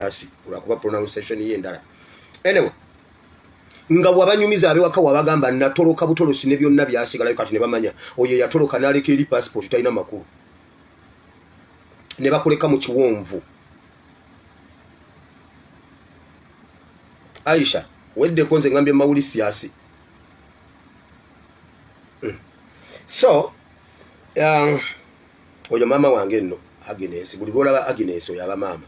Lwakuba pronunciation ye endala. Anyway, nga wabanyumiza abewaka, wabagamba natoloka butolosi ne byonna byasigalayo. Kati ne bamanya oyo yatoloka n'aleka eri passport talina makulu, ne bakuleka mu kiwonvu. Aisha, weddeko, nze ngambye Mauritius. So oyo maama wange nno Agnes, buli lwolaba Agnes oyo aba maama.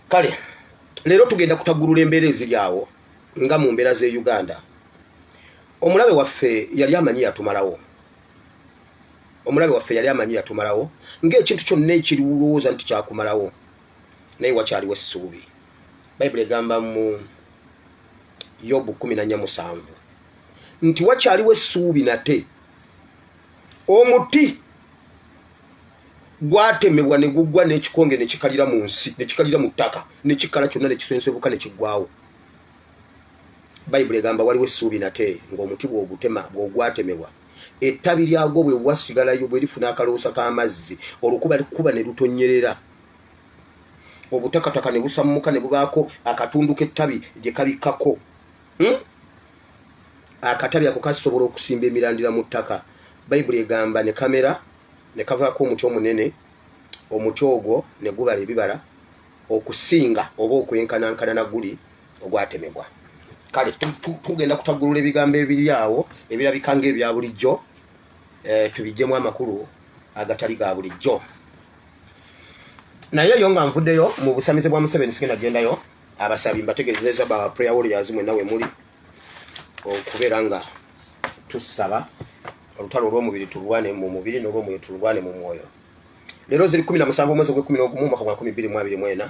Kale leero tugenda kutagulula embeera eziri awo nga mu mbeera z'e Uganda. Omulabe waffe yali amanyi yatumalawo, omulabe waffe yali amanyi yatumalawo, ng'ekintu kyonna ekiriwulowooza nti kyakumalawo, naye wakyaliwo essuubi. Bayibuli egamba mu Yobu 14:7 nti wakyaliwo essuubi nate. Omuti gwatemebwa ne gugwa n'ekikonge ne kikalira mu nsi, ne kikalira mu ttaka, ne kikala kyonna, ne kisensebuka, ne kiggwawo. Bayibuli egamba waliwo essuubi nate, ng'omuti bw'ogutema, bw'ogwatemebwa, ettabi lyagwo bwe wasigalayo, bwe lifuna akaloosa k'amazzi, olukuba likuba ne lutonyerera obutakataka ne busammuka ne bubaako akatundu k'ettabi gye kabikkako, Akatabi ako kasobola okusimba emirandira mu ttaka. Bayibuli egamba ne kamera ne kavaako omuti omunene, omuti ogwo ne gubala ebibala okusinga oba okwenkanankana na guli ogwatemebwa. Kale tugenda kutagulula ebigambo ebiri awo ebirabika ng'ebya bulijjo, tubijjemu amakulu agatali ga bulijjo. Naye yo nga nvuddeyo mu busamize bwa Museveni, sigenda gendayo. Abasabi mbategeezeza, ba prayer warriors mwenna we muli, okubeera nga tusaba olutalo olw'omubiri tulwane mu mubiri, n'olwomwoyo tulwane mu mwoyo. Leero ziri 17 omwezi ogw'e-11 omwaka gwa 2024.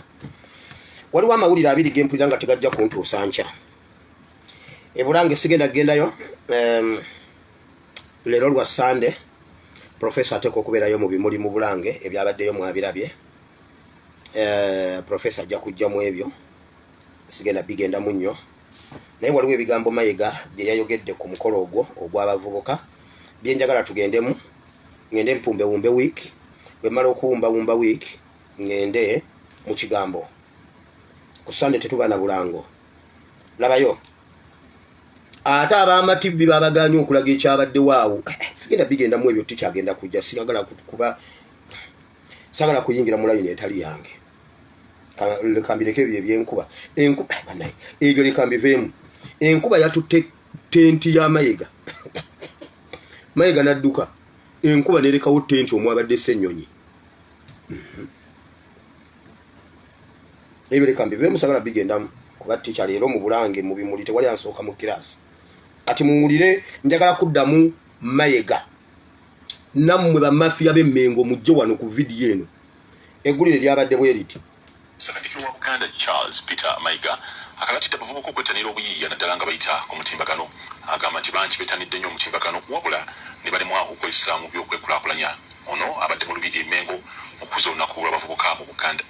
Waliwo amawulire abiri gempulira nga tegajja kuntuusa nkya. Ebulange sigenda kugendayo. Leero lwa Sande, profesa ateekwa okubeerayo mu bimuli mu Bulange. Ebyabaddeyo mwabirabye. Profesa ajja kujja mu ebyo, sigenda bigendamu nnyo, naye waliwo ebigambo Mayiga bye yayogedde ku mukolo ogwo ogw'abavubuka byenjagala tugendemu. Ngende mpumbewumbe wiiki, bwe mmala okuwumbawumba wiiki ngende mu kigambo. Ku Sande tetuba na bulango. Labayo ate ab'amativi babaganye okulaga ekyabaddewo awo. Sigenda bigendamu ebyo, tikyagenda kujja. Sigagala kuba sagala kuyingira mu layini etali yange. Leka mbireke ebyo ebyenkuba. Enkuba banaye, ebyo leka mbiveemu. Enkuba yatutte tenti ya Mayiga, Mayiga n'adduka, enkuba nerekawo tenti omwabadde Ssennyonyi. Ebyo leka mbiveemu, sagala bigendamu kuba tica leero mu Bulange mu bimuli tewali ansooka mu kirasi. Kati muwulire, njagala kuddamu Mayiga. Nammwe bamafiya b'Emmengo, mujje wano ku vidiyo eno. Eggulire lyabadde bwe riti. Ssekatikkiro wa Buganda Charles Peter Mayiga akalatidde abavubuka okwettanira obuyiiya, naddala nga bayita ku mutimbagano. Agamba nti bangi bettanidde nnyo omutimbagano, wabula ne balemwa okukozesa mu by'okwekulaakulanya. Ono abadde mu Lubiri e Mmengo okukuza olunaku lw'abavubuka mu Buganda.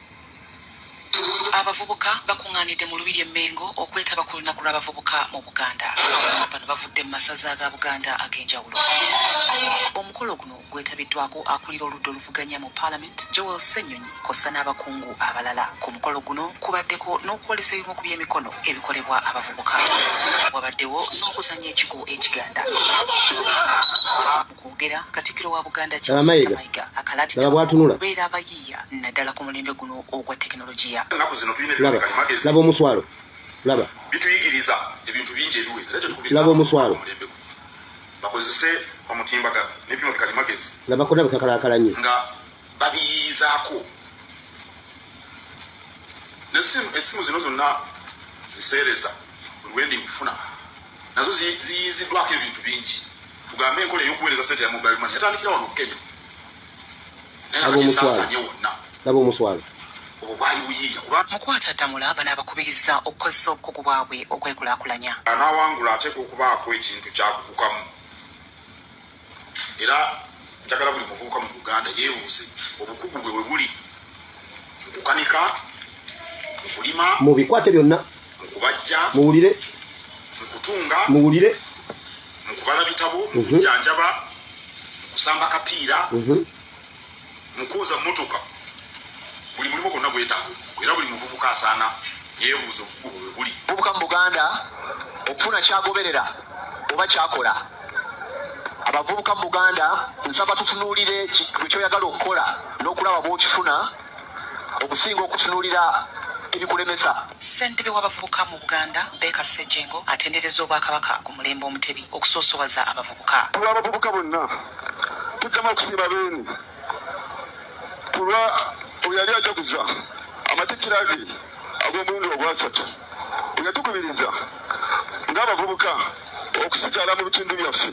Abavubuka bakuŋŋaanidde mu Lubiri e Mmengo okwetaba ku lunaku lw'abavubuka mu Buganda. Bano bavudde mu masaza aga Buganda ag'enjawulo. Omukolo guno gwetabiddwako akulira oludda oluvuganya mu Paalamenti Joel Ssenyonyi kw'ossa n'abakungu abalala. Ku mukolo guno kubaddeko n'okwolesa ebimu ku by'emikono ebikolebwa abavubuka. Wabaddewo n'okuzannya ekigwo ekiganda. Mu kwogera, Katikkiro wa Buganda Charles Mayiga. Peter Mayiga akalaatidde Laba bw'atunula. okubeera abayiiya, naddala ku mulembe guno ogwa tekinologiya. Ennaku zino tulina Laba. ebyuma kalimagezi Laba omuswalo, laba. bituyigiriza ebintu bingi ebiwera, era kyetukubiriza Laba omuswalo. omulembe guno bakozese omutimbagano n'ebyuma bikalimagezi Laba konna bikakalakalanye. nga babiyiizaako. Essimu zino zonna ziseereza buli wendi nkufuna nazo ziyiiziddwako ebintu bingi. Tugambe enkola ey'okuweereza sente ya mobile money yatandikira wano Kenya, naye Laba kati omuswalo. esaasaanye wonna. Laba omuswalo. Obwo bwali buyiiya kuba Mu kwata ddamula, bano abakubirizza okukozesa obukugu bwabwe okwekulaakulanya. Anaawangula ateekwa okubaako ekintu kyakugukamu, era njagala buli muvubuka mu Buganda yeebuuze obukugu bwe bwe buli mu kukanika, mu kulima, Mu bikwate byonna. mu kubajja, Muwulire. mu kutunga, Muwulire. mu kubala bitabo, mu kujjanjaba, mu kusamba kapiira, mu kwoza mmotoka. Buli mulimu gwonna gwetaaga obukugu, era buli muvubuka asaana yeebuuza obukugu bwe buli. Muvubuka mu Buganda okufuna kyagoberera oba kyakola. Abavubuka mu Buganda nsaba tutunuulire kyoyagala okukola n'okulaba bw'okifuna okusinga okutunuulira ebikulemesa. Ssentebe w'abavubuka mu Buganda, Baker Ssejjengo, atenderezza Obwakabaka ku mulembe Omutebi okusoosowaza abavubuka. Ku lw'abavubuka bonna tuddamu okusiima Beene ku lwa bwe yali ajaguza amatikkira ge ag'omulundi ogwasatu bwe yatukubiriza ng'abavubuka okusigala mu bitundu byaffe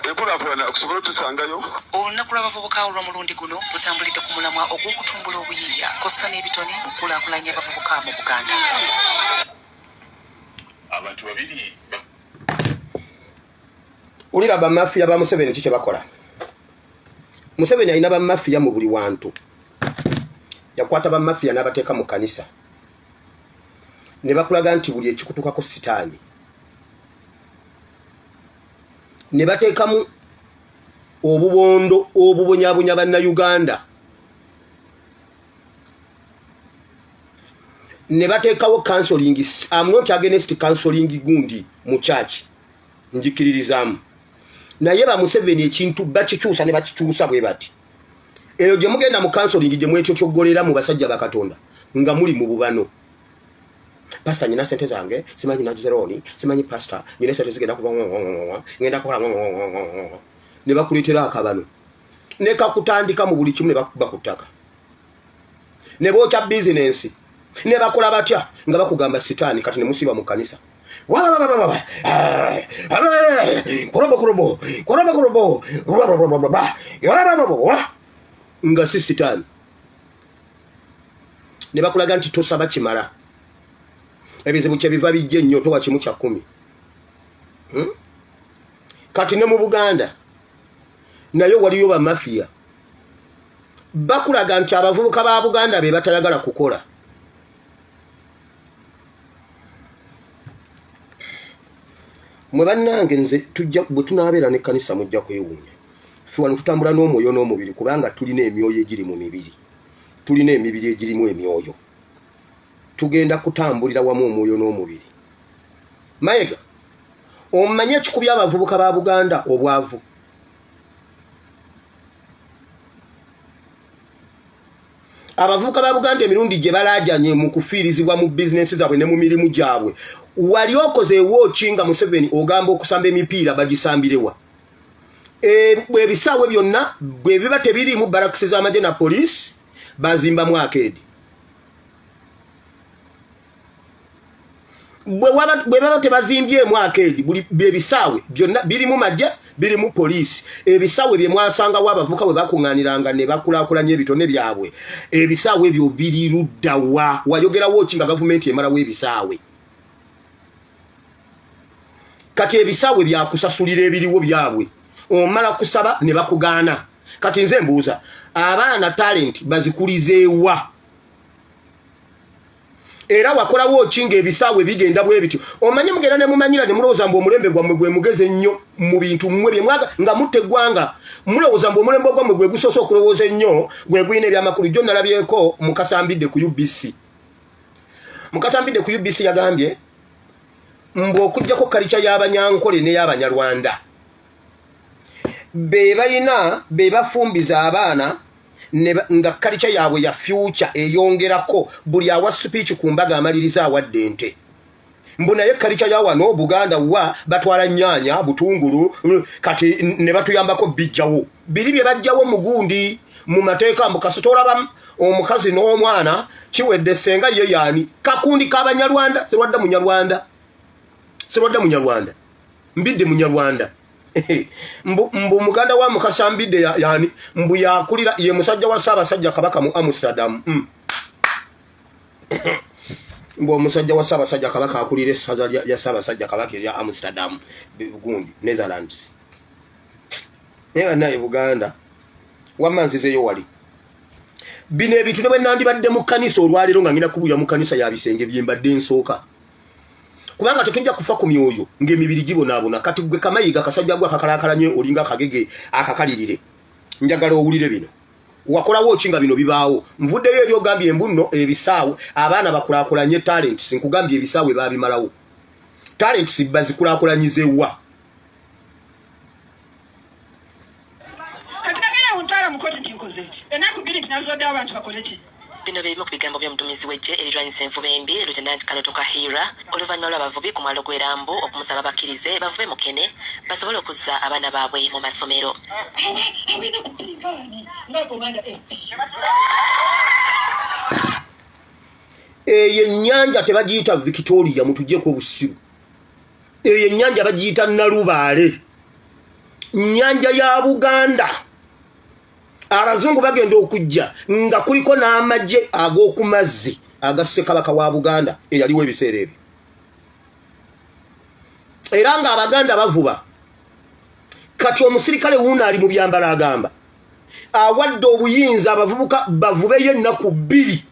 enkulaakulana okusobola otusangayo. Olunaku lw'abavubuka olw'omulundi guno lutambulidde ku mulamwa ogw'okutumbula obuyiiya kw'ossa n'ebitone mu kukulaakulanya abavubuka mu Buganda. Abantu babiri Wulira bamafiya ba Museveni ki kye bakola. Museveni alina bamafiya mu buli wantu. Yakwata bamafiya n'abateeka mu kanisa ne bakulaga nti buli ekikutukako sitaani, ne bateekamu obubondo obubonyabonya Bannayuganda, ne bateekawo counseling. I'm not against counseling gundi mu church, njikiririzaamu, naye ba Museveni ekintu bakikyusa ne bakikyusa bwe bati. Eyo gye mugenda mu counseling, gye mwetyotyogolera mu basajja ba Katonda nga muli mu bubano. Pasita, nyina sente zange, simanyi nagizerooni, simanyi pasita, nyina sente zigenda kuba, ngenda kukola, ne bakuleetera akabano ne kakutandika mu buli kimu, ne bakuba ku ttaka, ne bookya bizinensi, ne bakola batya nga bakugamba sitaani. Kati ne musiba mu kkanisa, korobo korobo korobo korobo, nga si sitaani. Ne bakulaga nti tosaba kimala, ebizibu kyebiva bijja ennyo, towa kimu kya kkumi. Kati ne mu Buganda naye waliyo bamafiya bakulaga nti abavubuka ba Buganda be batayagala kukola. Mwe bannange, nze tujja bwe tunaabeera n'ekkanisa mujja kwewuunya. Ffe wano tutambula n'omwoyo n'omubiri, kubanga tulina emyoyo egiri mu mibiri, tulina emibiri egirimu emyoyo. Tugenda kutambulira wamu omwoyo n'omubiri. Mayega, omanye ekikubya abavubuka ba Buganda obwavu? Abavubuka ba Buganda emirundi gye balaajanye mu kufiirizibwa mu bizinensi zaabwe ne mu mirimu gyabwe. Wali okozeewo ki nga Museveni ogamba okusamba emipiira bagisambirewa? Ebisaawe byonna bwe biba tebiriimu barakisi z'amagye na poliisi, bazimbamu arcade. Bwe baba tebazimbyemu arcade, buli ebisaawe byonna birimu magye, birimu poliisi. Ebisaawe bye mwasangawo abavuka bwe bakuŋŋaaniranga ne bakulaakulanya ebitone byabwe, ebisaawe ebyo biri luddawa? Wayogerawo ki nga gavumenti emalawo ebisaawe? Kati ebisaawe byakusasulira ebiriwo byabwe, omala kusaba ne bakugaana. Kati nze mbuuza, abaana talent bazikulizeewa? Era wakolawo ki ng'ebisaawe bigenda bwe bityo? Omanye mugenda ne mumanyira ne mulowooza mbu omulembe gwammwe gwe mugezi ennyo mu bintu mmwe bye mwaga nga mutta eggwanga. Mulowooza mbu omulembe gwammwe gwe gusoose okulowooza ennyo, gwe gulina ebyamakulu. Jjo nalabyeko Mukasambidde ku UBC. Mukasambidde ku UBC yagambye mbu okugjako culture y'Abanyankole n'ey'Abanyarwanda, be balina be bafumbiza abaana nga culture yaabwe ya future eyongerako. Buli awa speech ku mbaga amaliriza awadde ente. Mbu naye culture ya wano Buganda wa batwala nnyaanya, butungulu. Kati ne batuyambako bijjawo biri bye bajjawo mugundi mu mateeka, mbu kasita olaba omukazi n'omwana kiwedde. Senga ye yaani? Kakundi k'Abanyarwanda. Sirwadde Munyarwanda, sirwadde Munyarwanda, mbidde Munyarwanda. Mbu muganda wa Mukasa Mbidde yani mbu yakulira ye musajja wa Ssaabasajja Kabaka mu Amsterdam. Mbu omusajja wa Ssaabasajja Kabaka akulira essaza lya Ssaabasajja Kabaka erya Amsterdam, gundi Netherlands. Naye bannaye Buganda, wamma nzizeeyo wali bino ebintu ne bwe nandibadde mu kkanisa olwaleero nga ngenda kubuulira mu kkanisa ya bisenge bye mbadde nsooka, kubanga tetujja kufa ku myoyo ng'emibiri gibonaabona. Kati gwe kamayiga, kasajja gwe akakalaakalanye, olinga akagege akakalirire, njagala owulire bino. Wakolawo ki nga bino bibaawo? Nvuddeyo eri ogambye mbu nno ebisaawe abaana bakulaakulanye talents, nkugambye ebisaawe baabimalawo. Talents bazikulaakulanyize wa? Kati bagenda kuntwala mu kooti nti nkoze ki? Ennaku bbiri nti nazoddewo abantu bakole ki? Bino bye bimu ku bigambo by'omuduumizi w'eggye erirwanyisa envuba embi, Lieutenant Colonel Tukahirwa, oluvannyuma lw'abavubi ku mwalo gw'e Lambu okumusaba bakkirize bavube mukene basobole okuzza abaana baabwe mu masomero. Eyo ennyanja tebagiyita Victoria, mutujjeko obusiru. Eyo ennyanja bagiyita Nalubaale, nnyanja ya Buganda. Abazungu bagenda okujja nga kuliko n'amagye ag'oku mazzi aga Ssekabaka wa Buganda eyaliwo ebiseera ebyo, era ng'Abaganda bavuba. Kati omusirikale wuuno ali mu byambalo agamba awadde obuyinza abavubuka bavubeyo ennaku bbiri.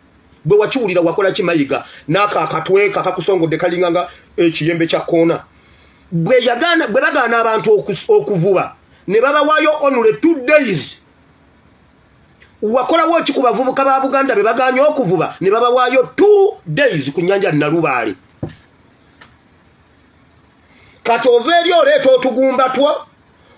Bwe wakiwulira wakola ki? Mayiga n'ako akatweka kakusongodde kalinga nga ekiyembe kya koona. Bwe bagaana abantu okuvuba ne babawaayo only 2 days. Wakolawo ki ku bavubuka ba Buganda be bagaanye okuvuba ne babawaayo 2 days ku nnyanja Nalubaale? Kati ova eri oleeta otugumba two,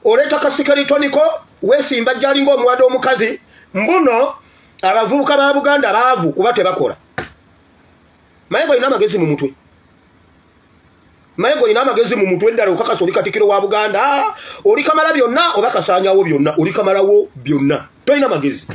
oleeta kasikeritoniko, weesimba gy'alinga omuwada omukazi. Mbuno abavubuka ba Buganda baavu kuba tebakola. Mayiga olina amagezi mu mutwe? Mayiga olina amagezi mu mutwe ddala? Okakasa oli katikiro wa Buganda, oli kamala byonna oba kasaanyawo byonna? Oli kamalawo byonna, tolina magezi.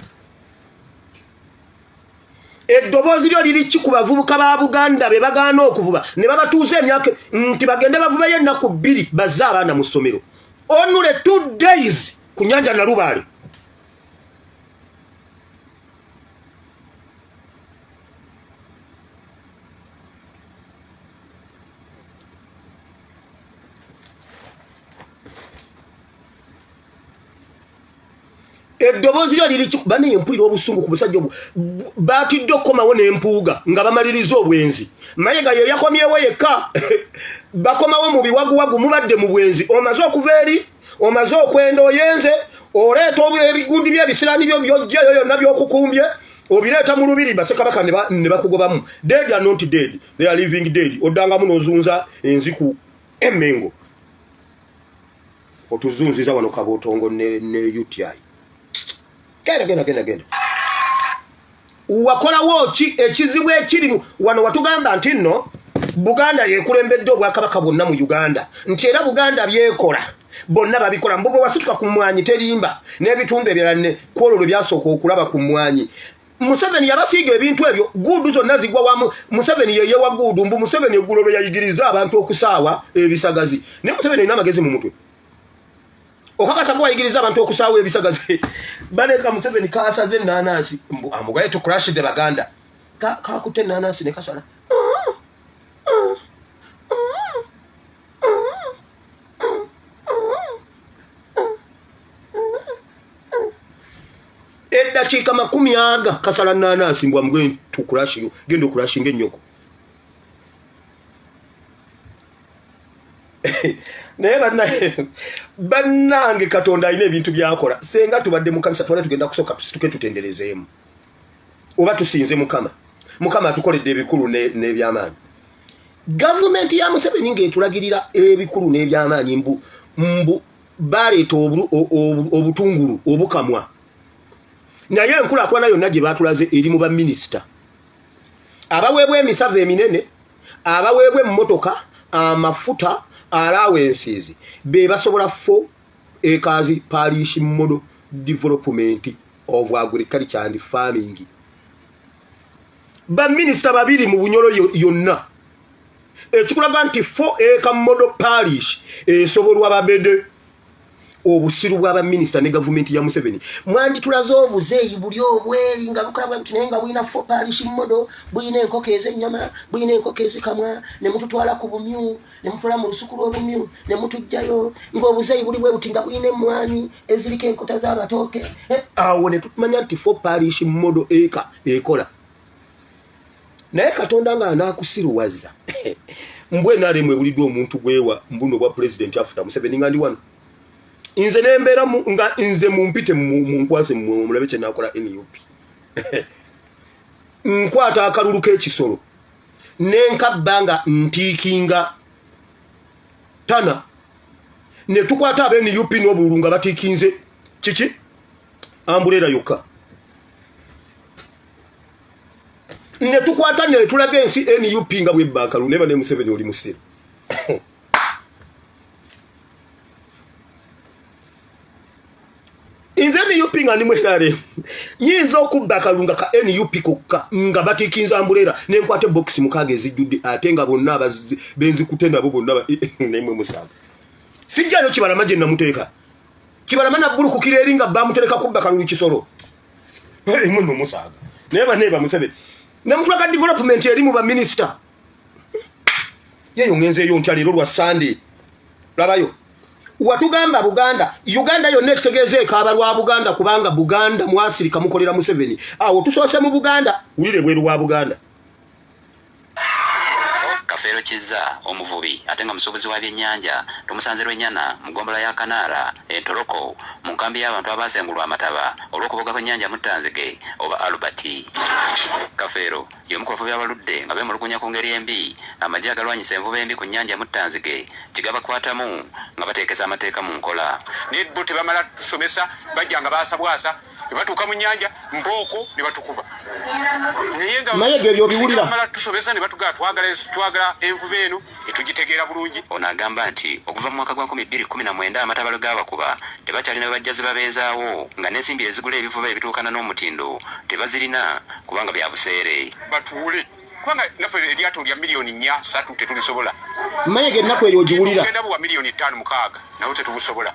Eddoboozi lyo liri ki ku bavubuka ba Buganda be bagaana okuvuba ne babatuuza emyaka nti bagende bavubeyo ennaku bbiri bazze abaana mu ssomero? Onule 2 days ku nnyanja Nalubaale. Eddoboozi lyo liri bane. Mpulira obusungu ku busajja obwo. Batidde okukomawo n'empuuga nga bamaliriza obwenzi. Mayiga ye yakomyewo yekka, bakomawo mu biwaguwagu. Mubadde mu bwenzi, omaze okuva eri, omaze okwenda, oyenze, oleeta ebigundi byebisiraani byo byojjayo yonna byokukumbye, obireeta mu lubiri. Basekabaka ne bakugobamu. Dead are not dead, they are living dead. Oddangamu n'ozunza enziku emmengo, otuzunziza wano kabotongo ne UTI. Genda, genda, genda, genda. Wakolawo ki? Ekizibu ekiri wano, watugamba nti nno Buganda yekulembedde obwakabaka bwonna mu Uganda, nti era Buganda byekola bonna babikola. Mbu bwe wasituka ku mmwanyi terimba n'ebitundu ebirala ne kwolwo lwe byasooka okulaba ku mmwanyi. Museveni yabasiiga ebintu ebyo, guudu zonna zigwa wamu. Museveni yeyewa guudu. Mbu Museveni eggulo lwe yayigiriza abantu okusaawa ebisagazi. Naye Museveni olina amagezi mu mutwe? Okakasa ko wayigiriza abantu okusaawa ebisagazi? Baleka Museveni kasaze enanansi, mbu amugaye to crush the Baganda. Kakutte enanansi ne kasala. Eddakiika 20 kasala nanansi. Mbwa mugwe tukurashinga, genda okurashinga ennyoko. Naye bannange, Katonda alina ebintu byakola. Senga tubadde mu kanisa, tubadde tugenda kusooka tusituke tutenderezeemu oba tusinze Mukama. Mukama atukoledde ebikulu n'ebyamaanyi. Gavumenti ya Museveni ng'etulagirira ebikulu n'ebyamaanyi, mbu baleeta obutungulu obukamwa, naye enkulaakulana yonna gye batulaze eri mu baminisita abaweebwa emisavu eminene, abaweebwa emmotoka, amafuta, allowances, be basobola 4 acres parish model development of agriculture and farming. Baminisita babiri mu Bunyolo yonna, ekikulaga nti 4 acre model parish esobolwa babede. Obusiru bw'abaminisita ne gavumenti ya Museveni. Mwanditulaze obuzeeyi buli obweri nga bukola bwe buti, naye nga bulina four parish model, bulina enkoko ez'ennyama, bulina enkoko ezikamwa, ne mututwala ku bumyu, ne mutwala mu lusuku lw'obumyu, ne mutugjayo ng'obuzeeyi buli bwe buti nga bulina emmwanyi eziriko enkota z'amatooke. Awo ne tumanya nti four parish model eka ekola. Naye Katonda nga anaakusiruwaza. Mbwe NRM ebuliddwa omuntu gwewa mbuno bwa pulezidenti afuta Museveni nga ndi wano. Nze nembeera nga nze mumpite munkwase mulabe kye nakola NUP. Nkwata akalulu k'ekisolo nenkabba nga ntiikinga tana, ne tukwata abe NUP n'obululu nga batiikinze kiki ambuleera yokka, ne tukwata ne tulaga ensi NUP nga bwebba akalulu. Neba ne Museveni oli musiru. Nze NUP nga ndi mwerale nyinza okubba akalulu nga ka NUP kokka nga batiikinza ambuleera, nenkwata ebokisi 6 ezijjudde, ate nga bonna benzikute nabo bonna nemwe musanvu. Sijjayo Kibalama gye namuteeka. Kibalama nabbulukukira eri nga bamutereka kubba kalulu kisolo. Mwe nno musaaga. Naye banne Museveni nemutulaga development eri mu baminisita. Yeyo ngenzeeyo ntya leero lwa Sunday. Labayo watugamba Buganda, Uganda yonna ekitegeeza ekaaba lwa Buganda, kubanga Buganda mwasirika mukolera Museveni. Awo tusoose mu Buganda, wulire bweru wa Buganda. Kafeero Kizza omuvubi ate nga musuubuzi wa byennyanja tumusanze Lwenyana mu ggombolola ya Kanaara e Ntoroko mu nkambi y'abantu abaasengulwa amataba olw'okuboga kw'ennyanja Muttanzige oba Albert. Kafeero y'omu ku bavubi abaludde nga beemulugunya ku ngeri embi amagye agalwanyisa envuba embi ku nnyanja Muttanzige kigabakwatamu nga bateekesa amateeka mu nkola. Naye bo tebamala tusomesa, bajja nga baasabwasa ne batuuka mu nnyanja mbooko ne batukuba. Mayiga ebyo obiwulira. Bamala tusomesa ne batugaa twagala envuba eno etugitegeera bulungi. Ono agamba nti okuva mu mwaka gwa 2019 amatabalo g'abakuba tebakyalina bwe bajja zibabeezaawo, nga n'ensimbi ezigula ebivuba ebituukana n'omutindo tebazirina kubanga bya buseere. Batuule kubanga naffe eryato lya miliyoni 4 3 tetulisobola. Mayiga ennaku eyo ogiwulira. Tugenda buwa miliyoni 5 6 nabo tetubusobola.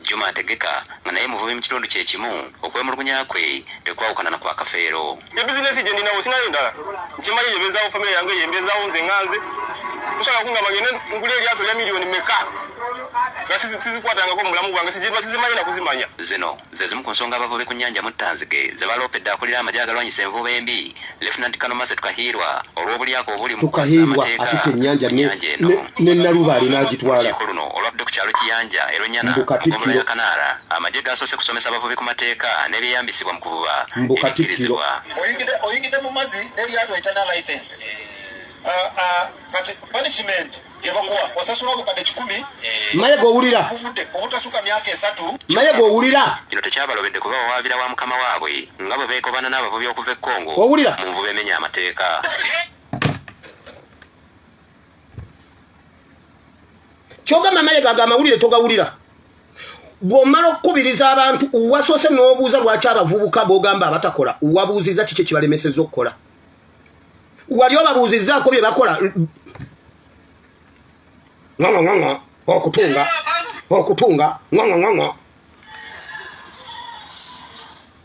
Juma Ategeka nga naye muvubi mu kitundu kye kimu, okwemulugunya kwe tekwawukana na kwa Kafeero. Ebizinesi gye nninawo sinayo ndala, nkimanyi yebezaawo famire yange, yembezaawo nze nga nze. Nsobola kungamba ngende ngule eryato lya miliyoni meka nga sizikwatangako mu bulamu bwange, sizimanyi na kuzimanya. Zino ze zimu ku nsonga abavubi ku nnyanja Muttanzige ze baloopedde akulira amagye agalwanyisa envuba embi Lieutenant Colonel Mercy Tukahirwa olw'obulyako obuli mu kukwasisa Tukahirwa amateeka atutte ennyanja ku nnyanja eno. ne Nalubaale n'agitwala. Olukiiko luno olwatudde ku kyalo Kiyanja e Lwenyana Mbu mu ggombolola Katikkiro. ya Kanaara, amagye gasoose kusomesa abavubi ku mateeka n'ebyeyambisibwa mu kuvuba Mbu Katikkiro. ebikkirizibwa. Oyingidde mu mazzi n'eryato etalina license. Kati punishment ebakuwa osasula obukadde 100. Mayiga owulira. Buvudde obutasuka myaka 3. Mayiga owulira. Kino tekyabalobedde kuba bawaabira wa mukama waabwe nga bwe beekobana n'abavubi okuva e Congo Owulira. mu nvuba emenya amateeka. Kyogamba Mayiga aga amawulire togawulira. Bw'omala okukubiriza abantu wasoose n'obuuza lwaki abavubuka b'ogamba abatakola wabuuzizza kiki ekibalemesezza okukola. Wali obabuuzizzaako bye bakola. Ng'ong'ong'o okutunga okutunga ng'ong'ong'o.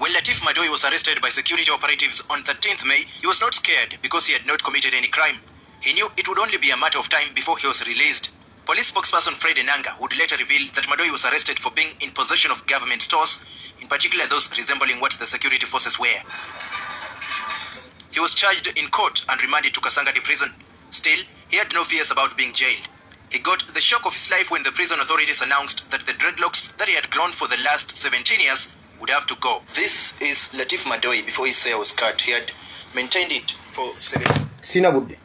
When Latif Madoi was arrested by security operatives on 13th May, he was not scared because he had not committed any crime. He knew it would only be a matter of time before he was released. Police spokesperson Fred Enanga would later reveal that Madoi was arrested for being in possession of government stores, in particular those resembling what the security forces wear. He was charged in court and remanded to Kasangati prison. Still, he had no fears about being jailed. He got the shock of his life when the prison authorities announced that the dreadlocks that he had grown for the last 17 years would have to go. This is Latif Madoi before his hair was cut. He had maintained it for 7 Sina budde.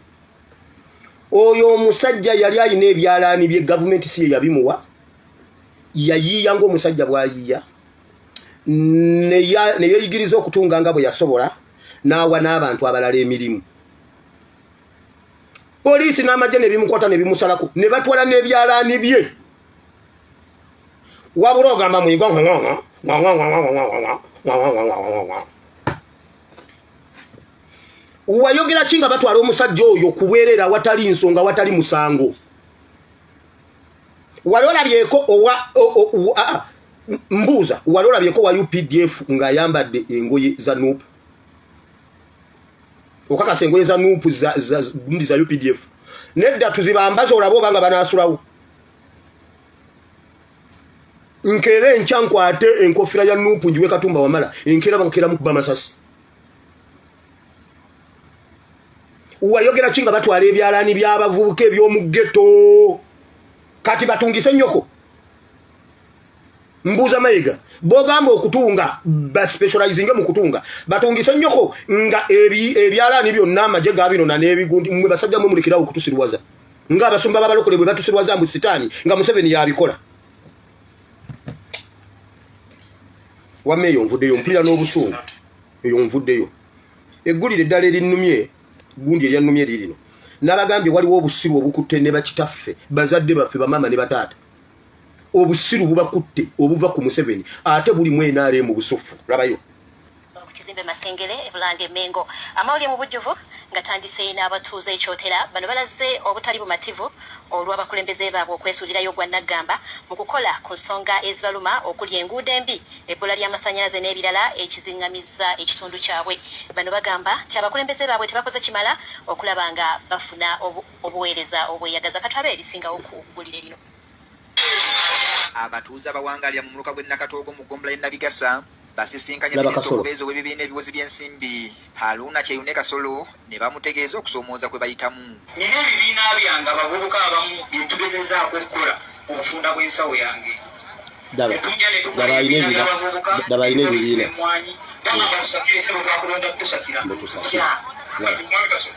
Oyo omusajja yali alina ebyalaani bye gavumenti si ye yabimuwa, yayiiya ng'omusajja bw'ayiiya, ne yeeyigiriza okutunga nga bwe yasobola, n'awa n'abantu abalala emirimu. Poliisi n'amagye ne bimukwata ne bimusalako ne batwala n'ebyalaani bye. Wabula ogamba muyigo wayogera ki nga batwala omusajja oyo kubwerera awatali nsonga awatali musango? Wali olabyeko owa mbuuza, wali olabyeko wa UPDF ng'ayambadde engoye za NUP? Okakasa engoye za NUP za UPDF? Nedda, tuzibambaze olabe obanga banaasulawo. Nkeera enkya nkwate enkofiira ya NUP njiwe Katumba Wamala, enkeera bankeera mukuba masasi. Wayogera ki nga batwala ebyalaani by'abavubuka eby'omu ghetto? Kati batungise nnyoko. Mbuuza Mayiga, bogamba okutunga baspecializinge mu kutunga, batungise nnyoko nga ebyalaani byonna amagye gabinona n'ebigundi. Mmwe basajja mwe mulekerawo okutusirwaza ng'abasumba b'abalokole bwe batusirwaza mbu sitaani, nga Museveni yabikola. Wamma eyo nvuddeyo mpulira n'obusungu, eyo nvuddeyo. Eggulire eddala erinnumye, gundi eryannumye lirino, nabagambye waliwo obusiru obukutte ne bakitaffe, bazadde baffe, bamaama ne bataata. Obusiru bubakutte obuva ku Museveni, ate buli mu NRM busuffu. Labayo. Ku kizimbe Masengere e Bulange Mengo. Amawulire mu bujjuvu nga tandise n'abatuuze ekyotera. Bano balaze obutali bumativu olw'abakulembeze baabwe okwesuulirayo ogwa naggamba mu kukola ku nsonga ezibaluma okuli enguudo embi, ebbula ly'amasannyalaze n'ebirala ekiziŋŋamizza ekitundu kyabwe. Bano bagamba nti abakulembeze baabwe tebakoze kimala okulaba nga bafuna obuweereza obweyagaza. Katwabe ebisingawo ku ggulire lino. Abatuuze abawangalira mu muluka gw'e Nakatoogo mu ggombolola y'e Nabigasa basisinkanye Laba minisita Kasolo. omubeezi ow'ebibiina ebiwozi by'ensimbi Haruna Kyeyune Kasolo ne bamutegeeza okusoomooza kwe bayitamu. Nina ebibiina byange abavubuka abamu bye tugezezaako okukola mu bufunda bw'ensawo yange. Daba. Ne tujja ne tukola Daba alina ebibiina ebibiina. by'abavubuka, Daba alina ne tubisiba ebibiina. emmwanyi. Bagamba tusakire ssebo twakulonda kutusakira. Mbu tusakire. Tya. Laba. Mwami Kasolo,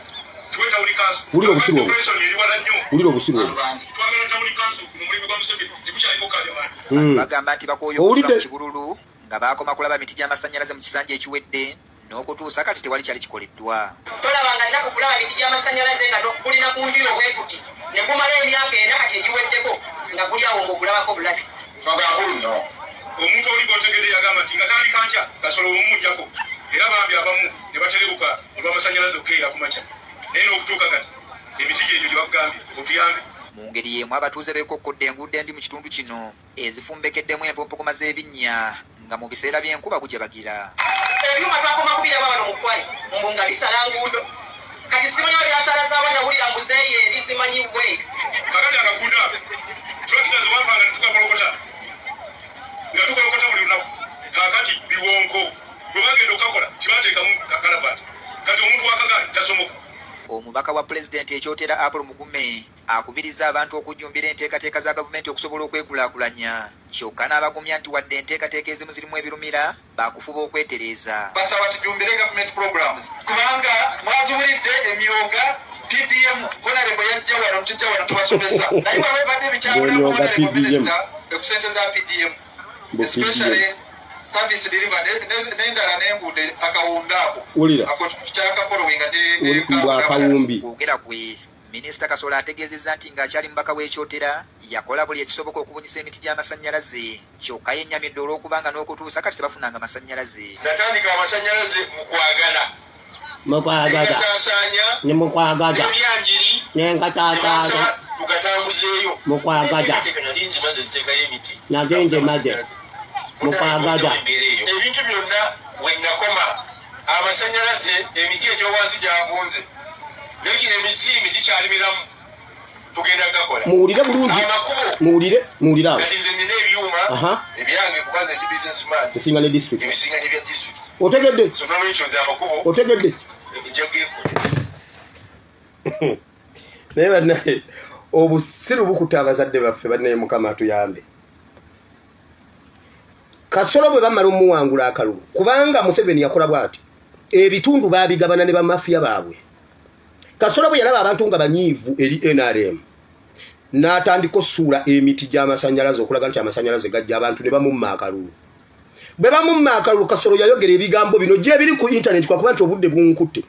tuwe tawuni kanso. Wulira obusiru obwo. Operation eri wala nnyo. Wulira obusiru obwo. Twagala tawuni kanso mu mulembe gwa Museveni tekukyaliko kabyamaanyi. Bagamba nti bakooye okutuula Owulidde? mu kibululu nga baakoma kulaba miti gy'amasannyalaze mu kisanja ekiwedde n'okutuusa kati tewali kyali kikoleddwa. Tolabanga nnaku kulaba miti gy'amasannyalaze nga gulina ku njuyi obwekuti ne gumala emyaka ena kati egiweddeko nga guli awo ng'ogulabako bulabi. Twagala omuntu oli gw'otegedde yagamba nti nga tandika nkya Kasolo bw'omumuggyako, era bambi abamu ne baterebuka olw'amasannyalaze okukeera ku makya, naye n'okutuuka kati emiti gyegyo gye bakugambye otuyambe. Mu ngeri y'emu abatuuze beekokkodde enguudo embi mu kitundu kino ezifumbekeddemu empompogoma z'ebinnya nga mu biseera by'enkuba gujabagira. Ebyuma twakoma kubiraba wano mu kwale mbu nga bisala nguudo, kati simanyi oba byasala zaawa, nawulira mbu zeeyo eri simanyi we. Kakati akagundo ako tulakita zewampanga ne tukakolokota nga tukolokota buli lunaku, kakati biwonko bwe bagenda okukakola tibateekamu kakalabati, kati omuntu w'akagaali tasomoka. Omubaka wa Pulezidenti ekyotera Apollo Mugume akubiriza abantu okujjumbira enteekateeka za gavumenti okusobola okwekulaakulanya kyokka n'abagumya nti wadde enteekateeka ezimu zirimu ebirumira baakufuba okwetereeza. Basaba tujumbire government programs kubanga mwaziwulidde emyoga PDM honorable yajja wano tujja wano tubasomesa naye waliwo ebadde ebikyabulamu Emyoga honorable PDM. minister ku sente za PDM Mbu especially PDM. service delivery n'endala n'enguudo akawumbi ako Wulira. ako tukyakafollowinga Mbu akawumbi. Kwogera kwe Minisita Kasolo ategeezezza nti ng'akyali mubaka w'ekyotera yakola buli ekisoboka okubunyisa emiti gy'amasannyalaze kyokka yennyamidde olw'okubanga n'okutuusa kati tebafunanga masannyalaze. Natandika amasannyalaze mu kwagala Mukwagaza. Negasaasaanya Ne mukwagaza. n'ebyanjiri Nengatataata. nebasaba tugatambuzeeyo. Mukwagaza. Enteekateeka nali nzimaze ziteekayo emiti. Nagenze maze. Mukwagaza. Ebintu byonna we nakoma amasannyalaze emiti egy'owansi gyavunze naye gino emisiimi gikyali miramu tugenda gakola. Muwulire bulungi. Amakubo Muwulire, muwulire awo. kati nze nina ebyuma ebyange kuba nze ndi businessman Esinga ne district. ebisinga n'ebya district. Otegedde? So n'olwekyo nze amakubo Otegedde? nja geekola. Naye bannaye obusiru bukutte abazadde baffe bannaye, Mukama atuyambe. Kasolo bwe bamala omuwangula akalulu, kubanga Museveni yakola bw'ati, ebitundu baabigabana ne bamafiya baabwe. Kasolo bwe yalaba abantu nga banyiivu eri NRM n'atandika osuula emiti gy'amasannyalaze okulaga nti amasannyalaze gajja, abantu ne bamumma akalulu. Bwe bamumma akalulu, Kasolo yayogera ebigambo bino gye biri ku intaneti, kwakuba nti obudde bunkutte.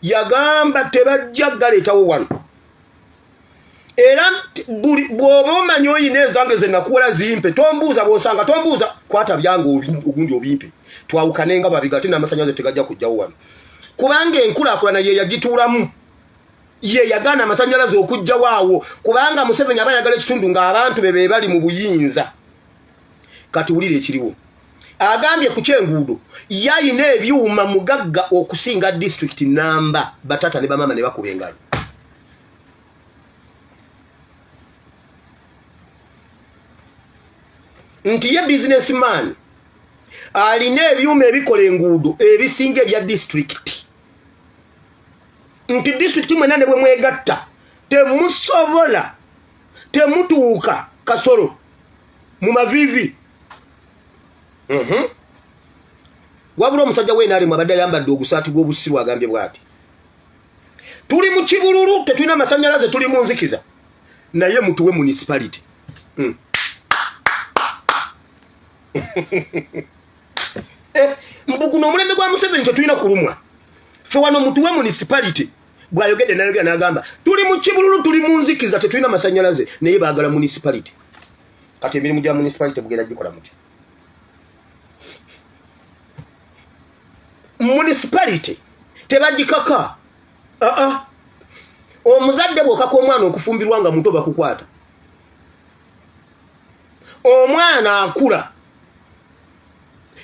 Yagamba tebajja galeetawo wano, era buli bw'oba omanyi oyina ezange ze nakuwola zimpe, tombuuza, bw'osanga tombuuza, kwata byange ogundi obimpe twawukane nga babiga, ate n'amasannyalaze tegajja kujjawo wano, kubanga enkulaakulana ye yagituulamu, ye yagaana amasannyalaze okujjawo awo, kubanga Museveni aba ayagala ekitundu ng'abantu be be bali mu buyinza. Kati wulira ekiriwo, agambye ku kyenguudo yayina ebyuma, mugagga okusinga disitulikiti namba, batata ne bamaama ne bakuba engalo. Nti ye businessman alina ebyuma ebikola enguudo ebisinga ebya disitulikiti, nti disitulikiti mwena ne bwe mwegatta temusobola, temutuuka Kasolo mu mavivi. Wabula omusajja w'NRM abadde ayambadde ogusaati gw'obusiru agambye bw'ati, tuli mu kibululu, tetulina masanyalaze, tuli mu nzikiza, naye mutuwe municipality. Mbuguno omulembe gwa Museveni tetulina kulumwa ffe wano, mutuwe municipality. Bw'ayogedde nayogera n'agamba tuli mu kibululu, tuli mu nzikiza, tetulina masanyalaze, naye baagala municipality. Kati emirimu gya municipality bugenda gikola mutya? Municipality tebagikaka. Aa, omuzadde bw'okaka omwana okufumbirwa nga muto bakukwata. Omwana akula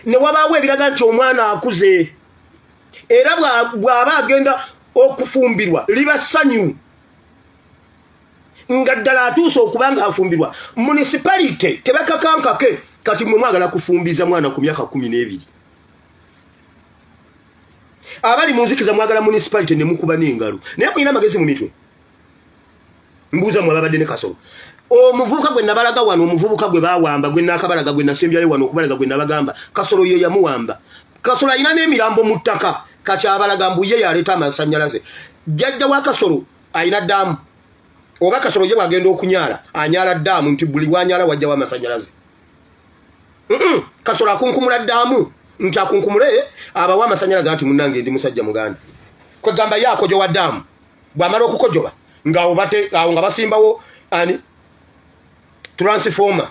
ne wabaawo ebiraga nti omwana akuze, era bw'aba agenda okufumbirwa liba ssanyu nga ddala atuuse okuba nga afumbirwa. Municipality tebakakankake. Kati mwe mwagala kufumbiza mwana ku myaka 12, abali mu nzikiza mwagala municipality ne mukuba n'engalo, naye mulina amagezi mu mitwe? Mbuuza mwe ababadde ne Kasolo, omuvubuka gwe nabalaga wano, omuvubuka gwe bawamba, gwe nakabalaga, gwe nasembyayo wano okubalaga, gwe nabagamba Kasolo ye yamuwamba. Kasolo alina n'emirambo mu ttaka. Kati abalaga mbu ye yaleeta amasannyalaze. Jjajja wa Kasolo alina ddaamu, oba Kasolo ye bwagenda okunyala anyala ddaamu, nti buli wanyala wajjawo amasannyalaze. Kasolo akunkumula ddaamu nti akunkumule abawa amasanyalaze, anti munnange ndi musajja muganda. Kwegamba ye akojowa ddaamu, bw'amala okukojoba nga awo nga basimbawo ani transformer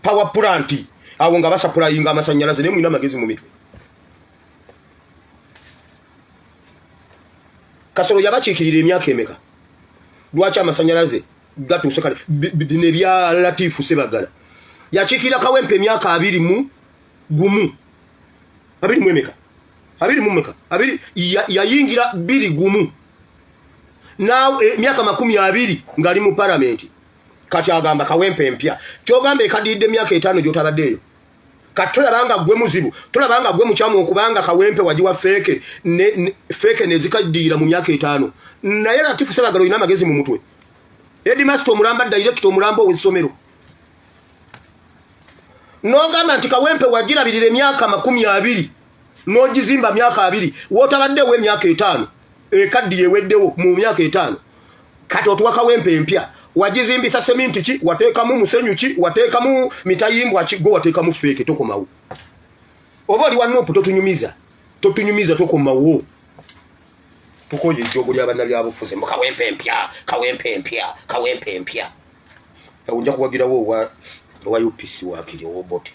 power plant, awo nga basapulayinga amasanyalaze. Naye mulina amagezi mu mitwe? Kasolo yabakiikirira emyaka emeka? Lwaki amasanyalaze gatuuse kale? Bino ebya Latifu Sebagala, yakiikirira Kawempe emyaka 21, abiri mu emeka, abiri mu meka, abiri, yayingira 21, emyaka 20 ng'ali mu palamenti. Kati agamba Kawempe empya, kyogamba ekadiridde emyaka 5 gy'otabaddeeyo. Kati tolabanga gwe muzibu, tolabanga gwe mukyamu okubanga Kawempe wagiwa fake fake nezikaddiira mu myaka 5. Naye Latifu Sebagala, olina amagezi mu mutwe? Headmaster omulamba, director omulamba ow'essomero, n'ogamba nti Kawempe wagirabirira emyaka 20 n'ogizimba myaka 20, wootabaddewo emyaka 5, ekaddiye eweddewo mu myaka 5. Kati otuwa Kawempe empya, wagizimbisa seminti ki? Wateekamu musenyu ki? Wateekamu mitayimbwa ki? Gwe wateekamu fake. Tokomawo. Oba oli wa NUP, totunyumiza, totunyumiza, tokomawo. Tukoye ejjoogo ly'abannabyabufuzi mu Kawempe empya, Kawempe empya, Kawempe empya. Awo nja kuwagirawo owa UPC, waakiri owobote.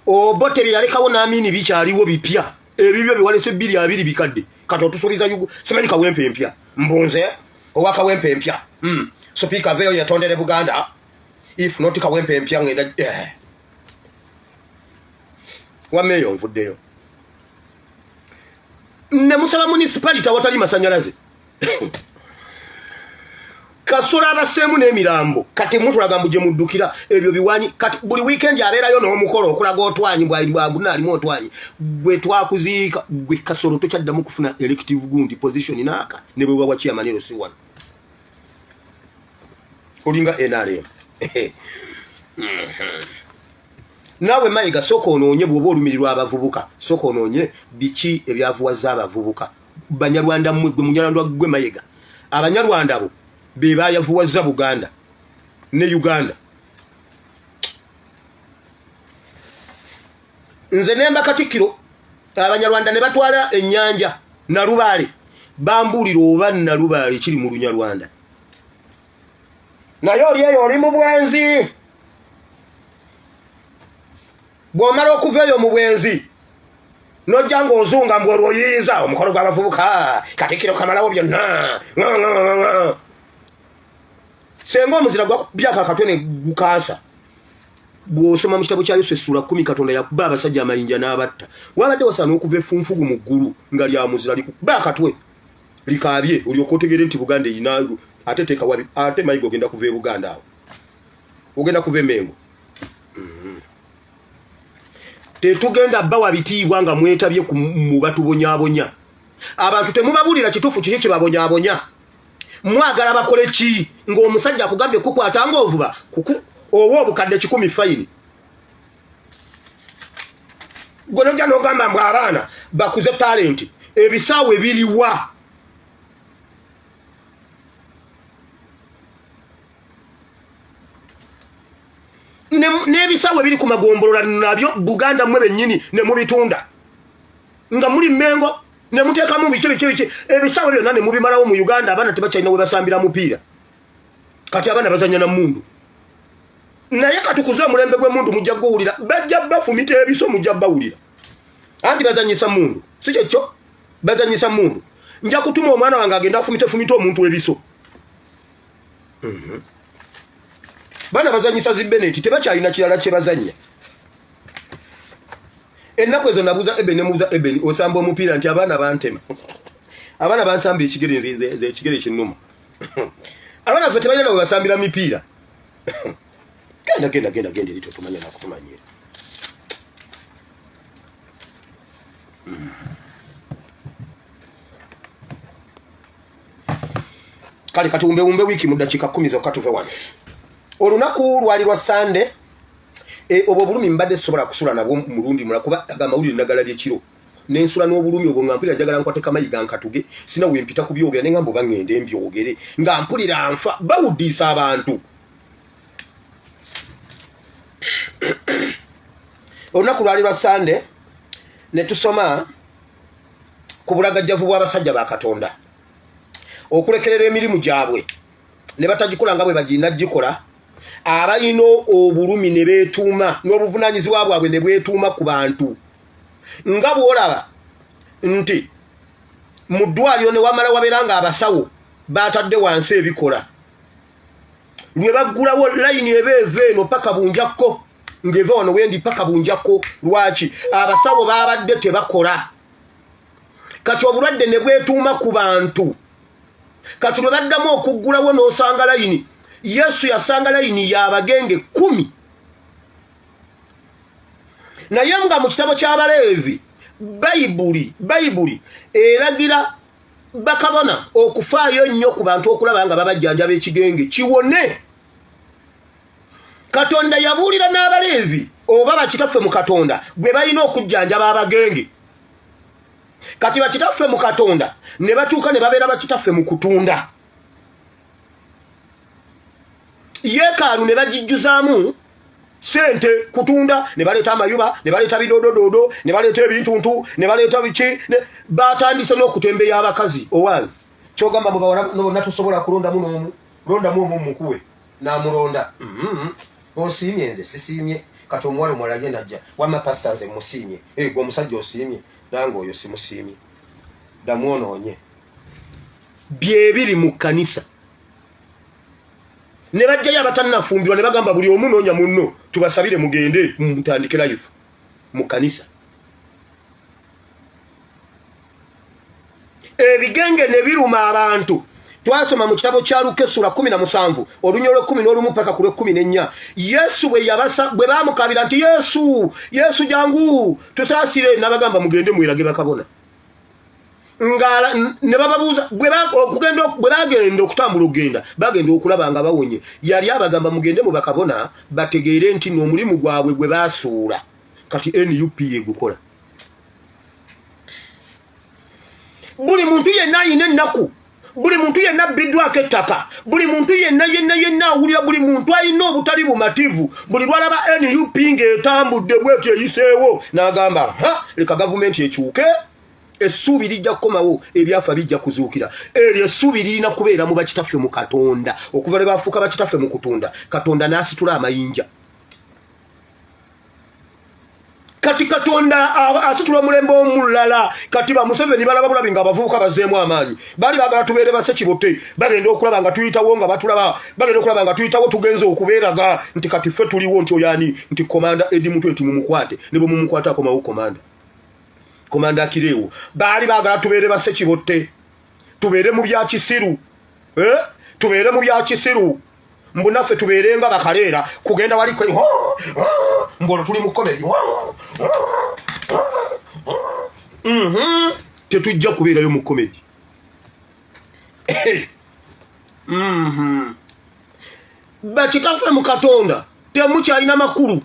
Obote bye yalekawo n'Amini bikyaliwo bipya, ebibyo biwalese 2020 bikadde. Kati otusuubiza simanyi Kawempe empya. Mbunze owa Kawempe empya. Sipiika aveeyo yetondere Buganda, if not Kawempe empya ngenda wammeeyo nvuddeyo. Ne musaba municipality awatali masanyalaze. Kasolo abaseemu n'emirambo, kati mutulaga mbu gye muddukira ebyo biwanyi. Kati buli weekend abeerayo n'omukolo okulaga otwanyi bwabuna alimu otwanyi. Gwe twakuziika gwe Kasolo, tokyaddamu kufuna elective gundi position naaka ne bwe bwa chairman LC1, olinga NRM. Naawe Mayiga, sooka onoonye, bw'oba olumirirwa abavubuka, sooka onoonye biki ebyavuwaza abavubuka. Banyarwanda mmwe, gwe Munyarwanda, gwe Mayiga, Abanyarwanda bo be bayavuwaza Buganda ne Uganda. Nze nemba Katikkiro, Abanyarwanda ne batwala ennyanja Nalubaale, bambuulira oba Nalubaale kiri mu Lunyarwanda. Naye oli eyo oli mu bwenzi, bw'omala okuva eyo mu bwenzi nojja ng'ozunga mbu olwo oyiyiza omukolo gw'abavubuka, Katikkiro kamalawo byonna. Senga omuzira gwakubyako akatwe ne gukaasa. Bw'osoma mu kitabo kya Yusu essula 10, Katonda yakuba abasajja amayinja n'abatta. Wabadde wasaana okuva effunfugu mu ggulu nga lya muzira likuba akatwe likaabye, olyoka otegeere nti Buganda erina ate teeka wabi. Ate Mayiga, ogenda kuva e Buganda, awo ogenda kuva Emengo. Tetugenda bawa bitiibwa nga mwetabye mu batubonyaabonya. Abantu temubabulira kituufu kiki kibabonyaabonya. Mwagala bakole ki ng'omusajja akugambye kukwata ng'ovuba owa obukadde 100 fine? Gwe nojja n'ogamba mbu abaana bakuze talenti, ebisaawe biriwa? N'ebisaawe biri ku magombolola nabyo Buganda mmwe bennyini ne mubitunda nga muli Mmengo ne muteekamu biki biki biki, ebisaawe byonna ne mubimalawo mu Uganda. Abaana tebakyalina we basambira mupiira, kati abaana bazanya na mmundu. Naye katukuze omulembe gw'emmundu, mujja guwulira, bajja bafumita ebiso, mujja bawulira. Anti bazanyisa mmundu, si kyekyo? Bazanyisa mmundu. Nja kutuma omwana wange agenda afumite fumite omuntu ebiso. Baana bazanyisa zibeneti, tebakyalina kirala kye bazanya. Ennaku ezo nabuuza Eben, nemubuuza, Eben, osamba omupiira? Nti abaana bantema, abaana bansamba ekigere, nze ekigere kinnuma. Abaana ffe tebalina nawe basambira mipiira. Genda, genda, genda, genda eri, totumanya nakutumanyira. Kale katuwumbewumbe wiiki mu ddakiika 10 zokka tuve wano. Olunaku lwali lwa Sande. Obwo obulumi mbadde sisobola kusula nabwo mulundi mula, kuba agamawulire nagalabye kiro nensula n'obulumi obwo nga mpulira njagala nkwate Kamayiga nkatuge, sina wempita kubyogera, ne ngamba oba ŋŋende mbyogere nga mpulira nfa. Bawuddiisa abantu. Olunaku lwali lwa Sande, ne tusoma ku bulagajjavu bw'abasajja ba Katonda okulekerera emirimu gyabwe ne batagikola nga bwe bagirina gikola, abalina obulumi ne beetuuma n'obuvunaanyizibwa bwabwe ne bwetuuma ku bantu. Nga bw'olaba nti mu ddwaliro ne wamala wabeera nga abasawo batadde wansi ebikola, lwe baggulawo layini eba eva eno paka Bunjakko, ng'eva wano wendi paka Bunjakko. Lwaki? Abasawo babadde tebakola. Kati obulwadde ne bwetuuma ku bantu. Kati lwe baddamu okuggulawo n'osanga layini. Yesu yasanga layini y'abagenge 10, naye nga mu kitabo ky'Abaleevi Bayibuli eragira bakabona okufaayo ennyo ku bantu okulaba nga babajjanjaba ekigenge kiwone. Katonda yabuulira n'Abaleevi oba bakitaffe mu Katonda gwe balina okujjanjaba abagenge. Kati bakitaffe mu Katonda ne batuuka ne babeera bakitaffe mu kutunda yeekaalu, ne bagijjuzaamu sente kutunda, ne baleeta amayuba, ne baleeta bidododoodo, ne baleeta ebintuntu, ne baleeta biki. Batandise n'okutembeya abakazi. Owange, kyogamba mu bawala bonna tosobola kulondamu n'omu? Londamu omu mukuwe n'amulonda. Osiimye? Nze sisiimye. Kati omuwala omulala ye najja, wamma pasita, nze musiimye. Gwe omusajja osiimye? Nange oyo simusiimye, damwonoonye. Byebiri mu kkanisa, ne bajjayo abatannafumbirwa ne bagamba buli omu noonya munno tubasabire, mugende mutandike life mu kkanisa. Ebigenge ne biruma abantu. Twasoma mu kitabo kya Luka essula 17 olunya olw'ekumi n'olumu paka ku lw'ekkumi n'ennya. Yesu bwe yabasa, bwe baamukabira nti, "Yesu, Yesu, jangu tusaasire," n'abagamba, "Mugende mwerage bakabona." Ngala ne bababuuza okugenda. Bwe bagenda okutambula okugenda, bagenda okulaba nga bawonye. Yali abagamba, "Mugende mu bakabona bategeere nti n'omulimu gwabwe gwe basuula kati NUP yegukola." Buli muntu yenna ayina ennaku, buli muntu yenna abbiddwako ettaka, buli muntu yenna yenna yenna awulira, buli muntu alina obutali bumativu, buli lwalaba NUP ng'etambudde bwetyo eyiseewo n'agamba, "Ha, leka gavumenti ekyuke, essuubi lijja kukomawo, ebyafa bijja kuzuukira." Eryo essuubi lirina kubeera mu bakitaffe mu Katonda. Okuva lwe bafuuka bakitaffe mu kutunda, Katonda n'asitula amayinja. Kati Katonda asitula omulembe omulala. Kati ba Museveni balaba bulabi nga abavubuka bazzeemu amaanyi. Baali baagala tubeere basekibote. Bagenda okulaba nga tuyitawo, nga batulaba, bagenda okulaba nga tuyitawo, tugenze okubeeraga nti kati ffe tuliwo, nti oyani, nti Komanda Edi Mutwe, nti mumukwate, ne bwe mumukwata akomawo. Komanda, komanda akireewo. Baali baagala tubeere basekibotte, tubeere mu bya kisiru, eh? Tubeere mu bya kisiru, mbu naffe tubeere nga bakaleera kugenda wali mbu olwo tuli mu comedy. Tetujja kubeerayo mu comedy. Bakitaffe mu Katonda temukyalina makulu.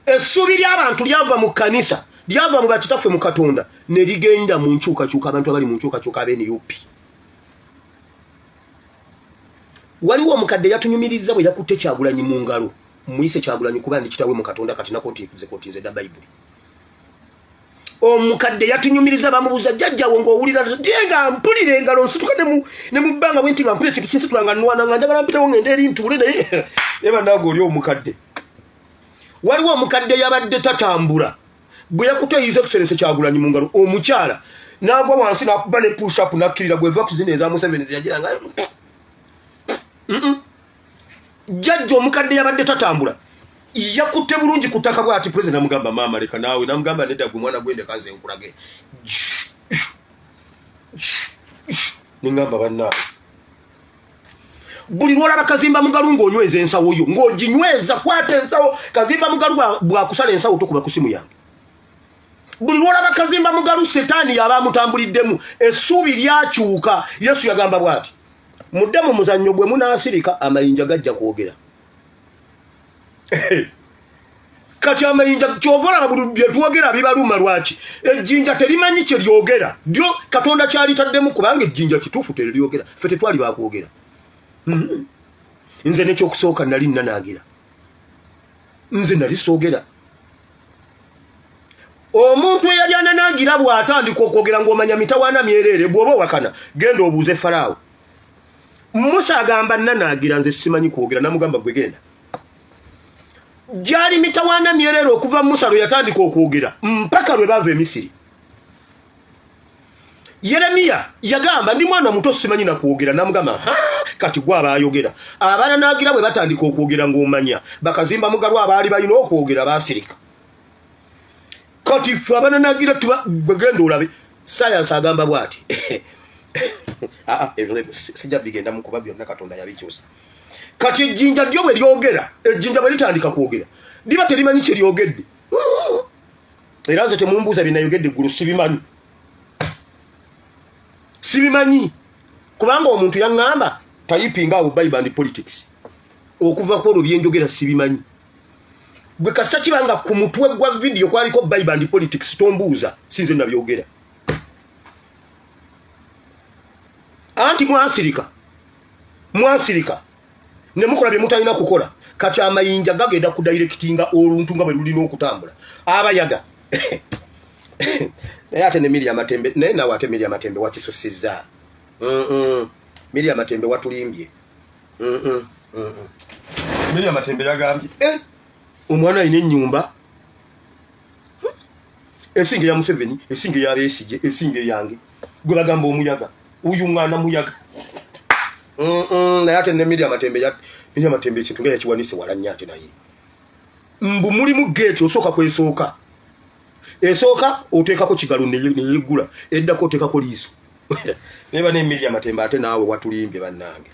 Essuubi ly'abantu lyava mu kkanisa. Lyava mu bakitaffe mu Katonda ne ligenda mu nkyukakyuka, abantu abali mu nkyukakyuka abe NUP. Waliwo omukadde yatunyumiriza bwe yakutte Kyagulanyi mu ngalo, muyise Kyagulanyi kuba ndi kitawe mu Katonda, kati nakotinze dda Bayibuli. Omukadde yatunyumiriza, bamubuuza, jjajjawo ng'owulira nga mpulira engalo nsituka ne mu bbanga bwe nti nga mpulira ekintu kinsitula nga nnwana nga njagala mpitewo ngende eri ntuule, naye eba naago oli omukadde. Waliwo omukadde yabadde tatambula, bwe yakutte His Excellency Kyagulanyi mu ngalo, omukyala n'agwa wansi n'akuba ne push up n'akkirira gweva ku zino eza Museveni zeyagira nga jjajja omukadde yabadde tatambula, yakutte bulungi ku ttaka bw'ati. President namugamba, maama leka naawe, namugamba nedda gwe mwana gwendeka nze nkulage. Neŋŋamba bannaawe, buli lwolaba Kazimba Mugalu ng'onyweza ensawo yo, ng'oginyweza, kwata ensawo. Kazimba Mugalu bw'akusala ensawo tokuba ku simu yange. Buli lwolaba Kazimba Mugalu, setaani yaba amutambuliddemu, essuubi lyakyuka. Yesu yagamba bw'ati, mudde mu muzannyo gwe munaasirika, amayinja gajja kwogera. Kati amayinja kyova olaba buli byetwogera bibaluma. Lwaki? Ejjinja terimanyi kye lyogera, lyo Katonda kyalitaddemu, kubanga ejjinja kituufu teriryogera. Ffe tetwali bakwogera. Nze nekyokusooka nali nnanaagira, nze nali soogera. Omuntu eyali ananaagira bw'atandika okwogera ng'omanya mitawaana myereere. Bw'oba owakana, genda obuuze Falaawo. Musa agamba, nnanaagira, nze simanyi kwogera. Namugamba, gwe genda. Gyali mitawaana myereere okuva Musa lwe yatandika okwogera mpaka lwe baava Emisiri. Yeremiya yagamba, ndi mwana muto, simanyi nakwogera. Namugamba, kati gwe abaayogera. Abananaagira bwe batandika okwogera ng'omanya Bakazimba Mugalu abaali balina okwogera baasirika. Kati ffe abananaagira genda olabe sayansi agamba bw'ati. Sijja bigenda mu kuba byonna Katonda yabikyusa. Kati ejjinja lyo bwe lyogera, ejjinja bwe litandika kwogera liba terimanyi kye lyogedde. Era nze temumbuuza bye nayogedde eggulu, sibimanyi, sibimanyi, kubanga omuntu yaŋŋamba typinga awo Bible and politics. Okuva ku olwo byenjogera sibimanyi. Gwe kasita kiba nga ku mutwe gwa vidiyo kwaliko Bible and politics, tombuuza, sinze nabyogera. Anti mwasirika, mwasirika ne mukola bye mutalina kukola. Kati amayinja gagenda kudirectinga oluntu nga bwe lulina okutambula. Abayaga naye ate ne Miria Matembe, naye naawe ate Miria Matembe wakisusizza. Miria Matembe watulimbye. Miria Matembe yagambye, eh, omwana alina ennyumba esinga eya Museveni, esinga eya Besigye, esinga eyange. Gwe bagamba omuyaga, uyu mwana muyaga. Naye ate ne Miria Matembe, Miria Matembe ekintu nga yakiwanise wala nnyo. Ate naye mbu mulimu geeti osooka kwesooka, esooka oteekako kigalo neyeggula, eddako oteekako liiso. Naye bane Miria Matembe, ate naawe watulimbye bannange.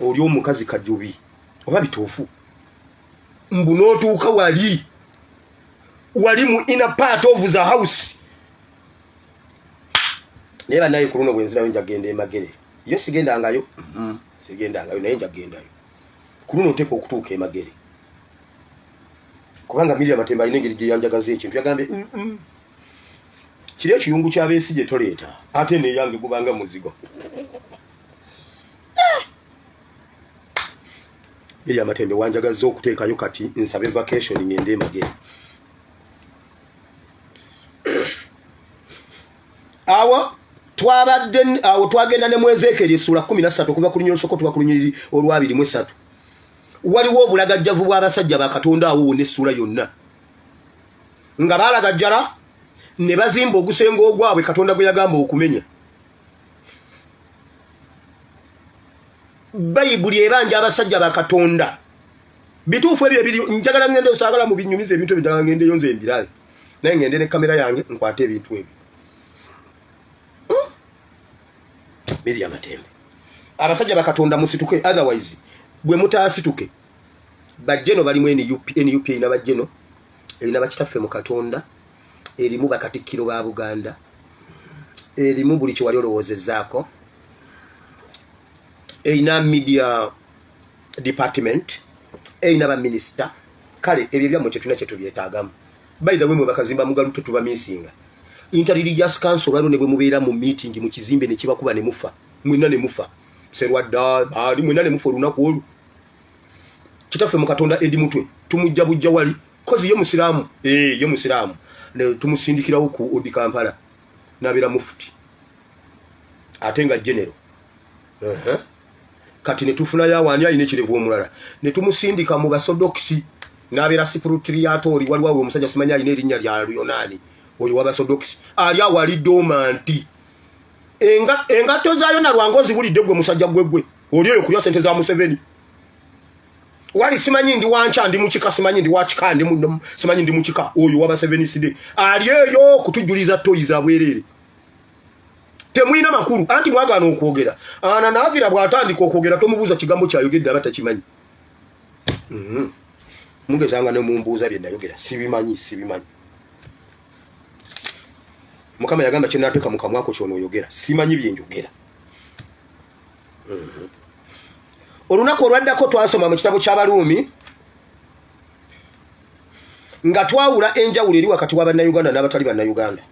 Oli omukazi kajubi oba bituufu mbu n'otuuka wali wali mu inner part of the house? Naye bannaye, ku luno bwenzirayo njagenda emagere. Yo sigendangayo, sigendangayo, naye njagendayo ku luno. Nteeka okutuuka emagere kubanga Miria Matembe alina engeri gye yanjagaza ekintu. Yagambye kiri ekiyungu kyabesigye toleeta, ate neyange gubanga muzigo. Miria Matembe wanjagaza okuteekayo. Kati nsabe vacation ngende emagere. Awo twabadde awo, twagenda ne Mwezeekeri essula 13 okuva ku lunyiriri olusooka tuba ku lunyiriri olwabiri mu esatu. Waliwo obulagajjavu bw'abasajja ba Katonda awo wonna, essuula yonna nga baalagajjala ne bazimba ogusenga ogwabwe Katonda gwe yagamba okumenya. Bayibuli ebanja abasajja ba Katonda. Bituufu ebyo ebiri? Njagala ngende, saagala mubinyumiza ebintu ebyo. Njagala ngendeyo nze mbirabe, naye ngende ne kamera yange nkwate ebintu ebyo. Miria Matembe, abasajja bakatonda musituke, otherwise bwe mutaasituke, bajjeno balimu NUP. NUP erina bajjeno, erina bakitaffe mu Katonda, erimu bakatikkiro ba Buganda, erimu buli kyewali olowoozezaako, erina media department, erina baminisita. Kale ebyo byammwe kyetulina kyetubyetaagamu. By the way, mwe bakazimba mugalu tetubamisinga. Interreligious Council waliwo ne bwe mubeera mu meeting mu kizimbe ne kibakuba ne mufa, mwenna ne mufa. Serwadda ali mwenna ne mufa olunaku olwo. Kitaffe mu Katonda Edi Mutwe tumujja bujja wali kozi ye musiraamu, ye musiraamu, ne tumusindikirawo ku Odi Kampala n'abeera mufuti ate nga general. Kati ne tufunayo awaani alina ekirevu omulala ne tumusindika mu basodokisi n'abeera sipurutriyatori. Waliwo awo omusajja simanyi alina erinnya lya Luyonaani, oyo w'abasodokisi ali awo ali domanti. Engatto zaayo nalwango zibulidde gwe musajja gwe oli oyo kulya sente za Museveni. Wali simanyi ndi wanca ndi mukika, simanyi ndi wakika, ndi simanyi ndi mukika, oyo w'abaseveniside ali eyo kutujuliza toyi za bwerere. Temulina makulu anti mwagaana okwogera. Ana naagira bw'atandika okwogera tomubuuza kigambo kyayogedde aba takimanyi. Mugezanga ne mumbuuza bye nayogera sibimanyi, sibimanyi. Mukama yagamba kye naateeka mu kamwako ky'onooyogera, simanyi bye njogera. Olunaku olwaddako twasoma mu kitabo ky'Abaruumi nga twawula enjawulo eri wakati wa Bannayuganda n'abatali Bannayuganda.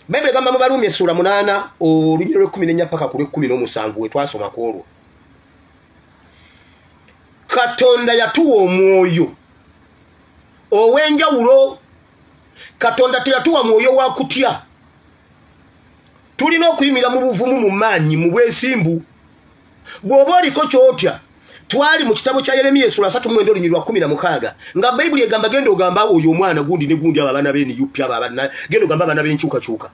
Bayibuli egamba mu Baruumi essuula 8 olunyiriri lw'e14 paka ku lw'e17 we twasoma ku olwo. Katonda yatuwa omwoyo ow'enjawulo. Katonda teyatuwa mwoyo wa kutya. Tulina okuyimira mu buvumu, mu maanyi, mu bwesimbu. Bw'oba oliko ky'otya, twali mu kitabo kya Yeremiya essuula 39 olunyiriri lwa 16 nga Bayibuli egamba genda ogamba oyo omwana gundi ne gundi abo abaana b'NUP abo abaana, genda ogamba abaana b'enkyukakyuka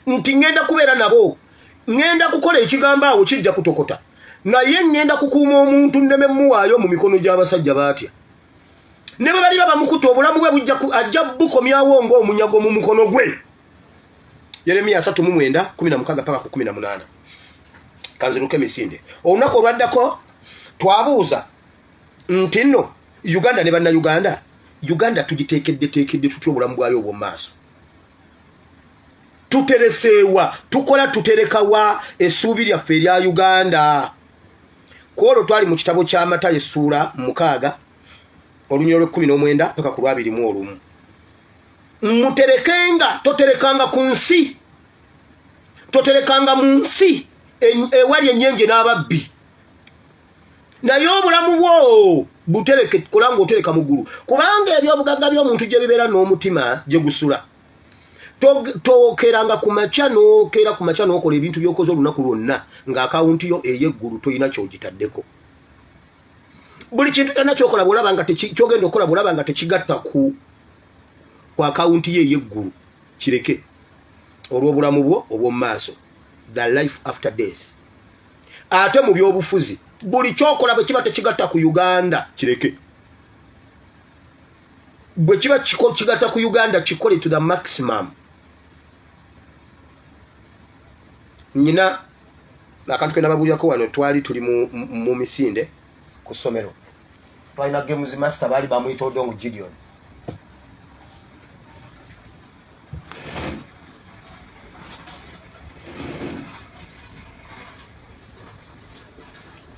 nti ŋŋenda kubeera nabo, ŋŋenda kukola ekigambo awo kijja kutokota, naye ŋŋenda kukuuma omuntu nneme mmuwaayo mu mikono gy'abasajja baatya. Ne bwe baliba bamukutte obulamu bwe bujja ajja bukomyawo ng'omunyago mu mukono gwe. Yeremiya 39 16 paka ku 18. Kanziruke emisinde. Olunaku olwaddako twabuuza nti nno Uganda ne Bannayuganda, Uganda tugiteekeddeteekedde tutya obulamu bwayo obw'omu maaso? Tutereseewa, tukola tuterekawa essuubi lyaffe erya Uganda? Ku olwo twali mu kitabo kya Matayo essuula 6 olunyiriri lw'e19 paka ku lw'21. Muterekenga, toterekanga ku nsi, toterekanga mu nsi ewali ennyenje n'ababbi, naye obulamu bwo butereke, kola ng'otereka mu ggulu, kubanga ebyobugagga by'omuntu gye bibeera n'omutima gye gusula. Tokeranga ku makya n'okeera ku makya n'okola ebintu by'okoze olunaku lwonna ng'akawunti yo ey'eggulu toyina ky'ogitaddeko. Buli kintu kyonna ky'okola bw'olaba nga ky'ogenda okukola bw'olaba nga tekigatta ku akawunti yo ey'eggulu, kireke olw'obulamu bwo obw'omu maaso, the life after death. Ate mu byobufuzi buli ky'okola bwe kiba tekigatta ku Uganda kireke, bwe kiba kigatta ku Uganda kikole to the maximum. Nnyina akantu ke nababuulirako wano, twali tuli mu misinde ku ssomero, twalina games master baali bamuyita Odongo Gideon.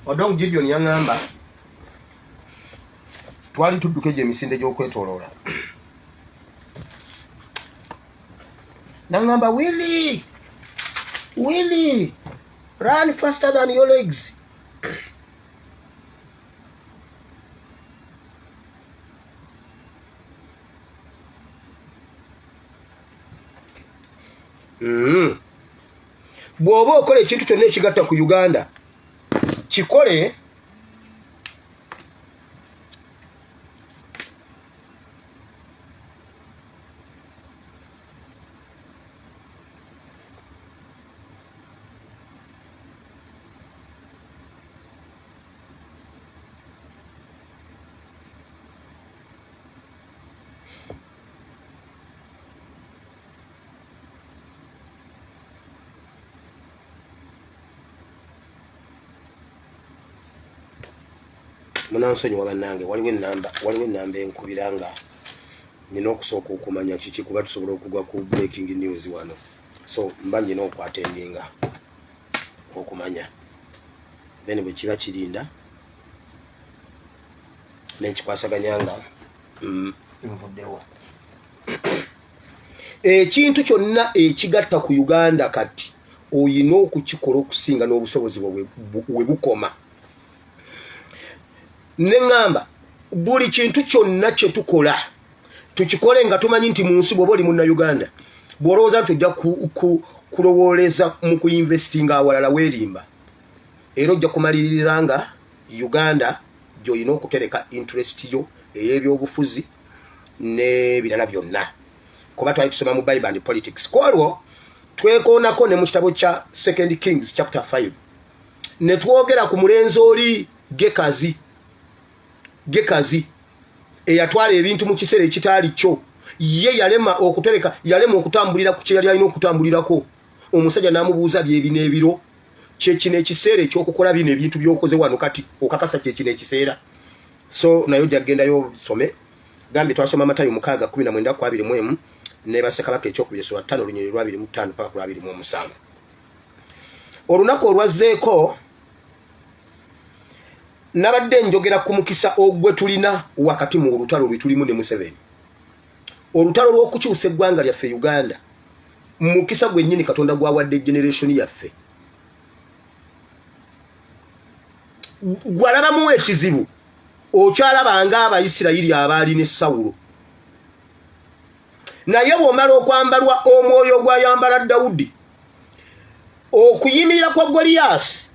Odongo Gideon yaŋŋamba twali tudduka egyo emisinde gy'okwetooloola, naŋŋamba Willy, Willy, run faster than your legs. Bw'oba okola ekintu kyonna ekigatta ku Uganda kikole Munansonyiwa bannange, waliwo ennamba enkubira nga nina okusooka okumanya kiki, kuba tusobola okugwa ku breaking news wano, so mba nina okwatendinga okumanya, then bwe kiba kirinda nenkikwasaganya nga Nvuddewo. Ekintu kyonna ekigatta ku Uganda kati oyina okukikola okusinga n'obusobozi bwe we bukoma. Ne ŋŋamba buli kintu kyonna kye tukola tukikole nga tumanyi nti mu nsi, bw'oba oli Munnayuganda, bw'olowooza nti ojja kulowooleza mu kuinvestinga awalala, weerimba, era ojja kumalirira nga Uganda gy'olina okutereka interest yo ey'ebyobufuzi n'ebirala byonna, kuba twali tusoma mu Bible and Politics. Ku olwo twekoonako ne mu kitabo kya Second Kings chapter 5, ne twogera ku mulenzi oli Gekazi, Gekazi eyatwala ebintu mu kiseera ekitaali kyo. Ye yalema okutereka, yalema okutambulira ku kye yali alina okutambulirako. Omusajja n'amubuuza, "Byebino ebiro? Kyekino ekiseera ekyokukola bino ebintu byokoze wano kati? Okakasa kyekino ekiseera?" So naye ojja kugendayo some. Gambye twasoma Matayo 6:19 ku 21 ne Bassekabaka ekyokubiri sura 5 olunyiriri lwa 25 paka ku 27. Olunaku olwazzeeko nabadde njogera ku mukisa ogwe tulina wakati mu olutalo lwe tulimu ne Museveni, olutalo lw'okukyusa eggwanga lyaffe Uganda. Mukisa gwennyini Katonda gwawadde generation yaffe. Gwalabamu ekizibu, okyalaba nga Abayisirayiri abaali ne Sawulo, naye bw'omala okwambalwa omwoyo gwayambala Dawudi, okuyimirira kwa Goliyasi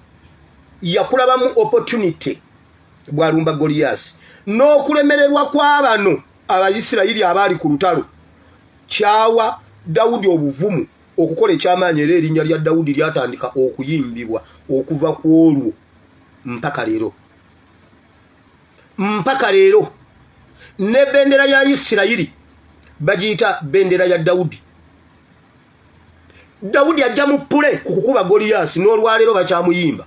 yakulabamu opportunity bw'alumba Goliyasi, n'okulemererwa kwa bano Abayisirayiri abaali ku lutalo kyawa Dawudi obuvumu okukola ekyamaanyi, era erinnya lya Dawudi lyatandika okuyimbibwa okuva ku olwo mpaka leero, mpaka leero. Ne bendera ya Isirayiri bagiyita bendera ya Dawudi. Dawudi ajja mu pule ku kukuba Goliyasi, n'olwaleero bakyamuyimba.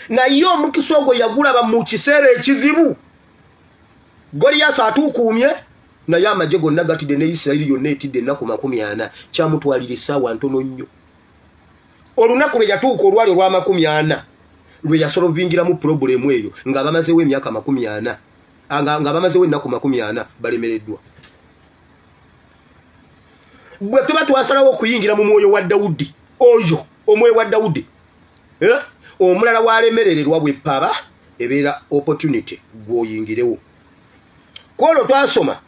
Naye omukisa ogwo yagulaba mu kiseera ekizibu. Goliyasi atuukuumye, naye amagye gonna gatidde, ne Isirayiri yonna etidde ennaku 40. Kyamutwalira essaawa ntono nnyo. Olunaku lwe yatuuka, olwali olwa 40, lwe yasolvingiramu problem eyo, nga bamazewo emyaka 40, nga bamazewo ennaku 40 balemereddwa. Bwe tuba twasalawo okuyingira mu mwoyo wa Dawudi, oyo omwoyo wa Dawudi, eh? Omulala walemerererwa bwe paba ebeera opportunity gw'oyingirewo. Kwolwo twasoma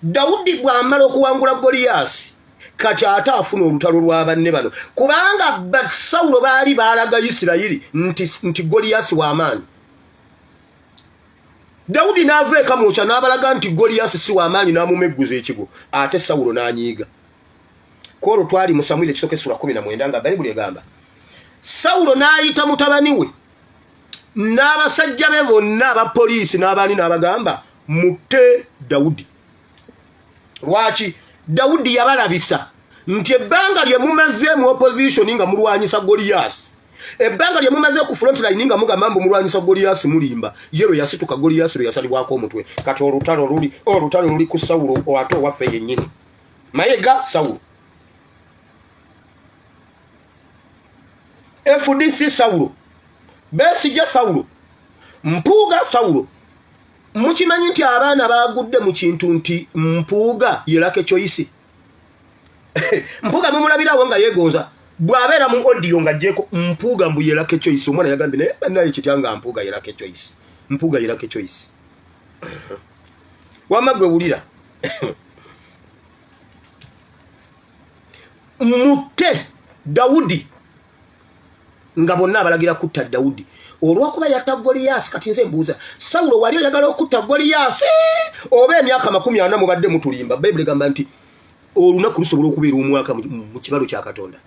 Dawudi bw'amala okuwangula Goliyasi, kati ate afuna olutalo lwa banne bano, kubanga Basawulo baali baalaga Isirayiri nti Goliyasi w'amaanyi. Dawudi n'ava ekamwokya n'abalaga nti Goliyasi si w'amaanyi, n'amumegguza ekigo, ate Sawulo n'anyiiga. Kwolwo twali mu Samwiri ekisooka essula 19, nga Bayibuli egamba Sawulo n'ayita mutabani we n'abasajja be bonna abapoliisi n'abaani, n'abagamba, "Mutte Dawudi." Lwaki? Dawudi yabalabisa nti ebbanga lye mumaze mu opposition nga mulwanyisa Goliyasi, ebbanga lye mumaze ku front line nga mugamba mbu mulwanyisa Goliyasi, mulimba. Ye lwe yasituka, Goliyasi lwe yasalibwako omutwe. Kati olutalo luli ku Sawulo, ate owaffe yennyini Mayiga Sawulo, FDC Sawulo, Besigye Sawulo, Mpuuga Sawulo. Mukimanyi nti abaana bagudde mu kintu nti Mpuuga ye lucky choice. Mpuuga mumulabirawo nga yeegonza bw'abeera mu audio nga gyeko Mpuuga mbu ye lucky choice. Omwana yagambye, "Naye bannaye, kitya nga Mpuuga ye lucky choice? Mpuuga ye lucky choice." Wamma gwe wulira, "Mutte Dawudi," nga bonna abalagira kutta Dawudi olwokuba yatta Goliyasi. Kati nze mbuuza, Sawulo, wali oyagala okutta Goliyasi oba emyaka 40 mubadde mutulimba? Bayibuli egamba nti olunaku lusobola okubeera omwaka mu kibalo kya Katonda.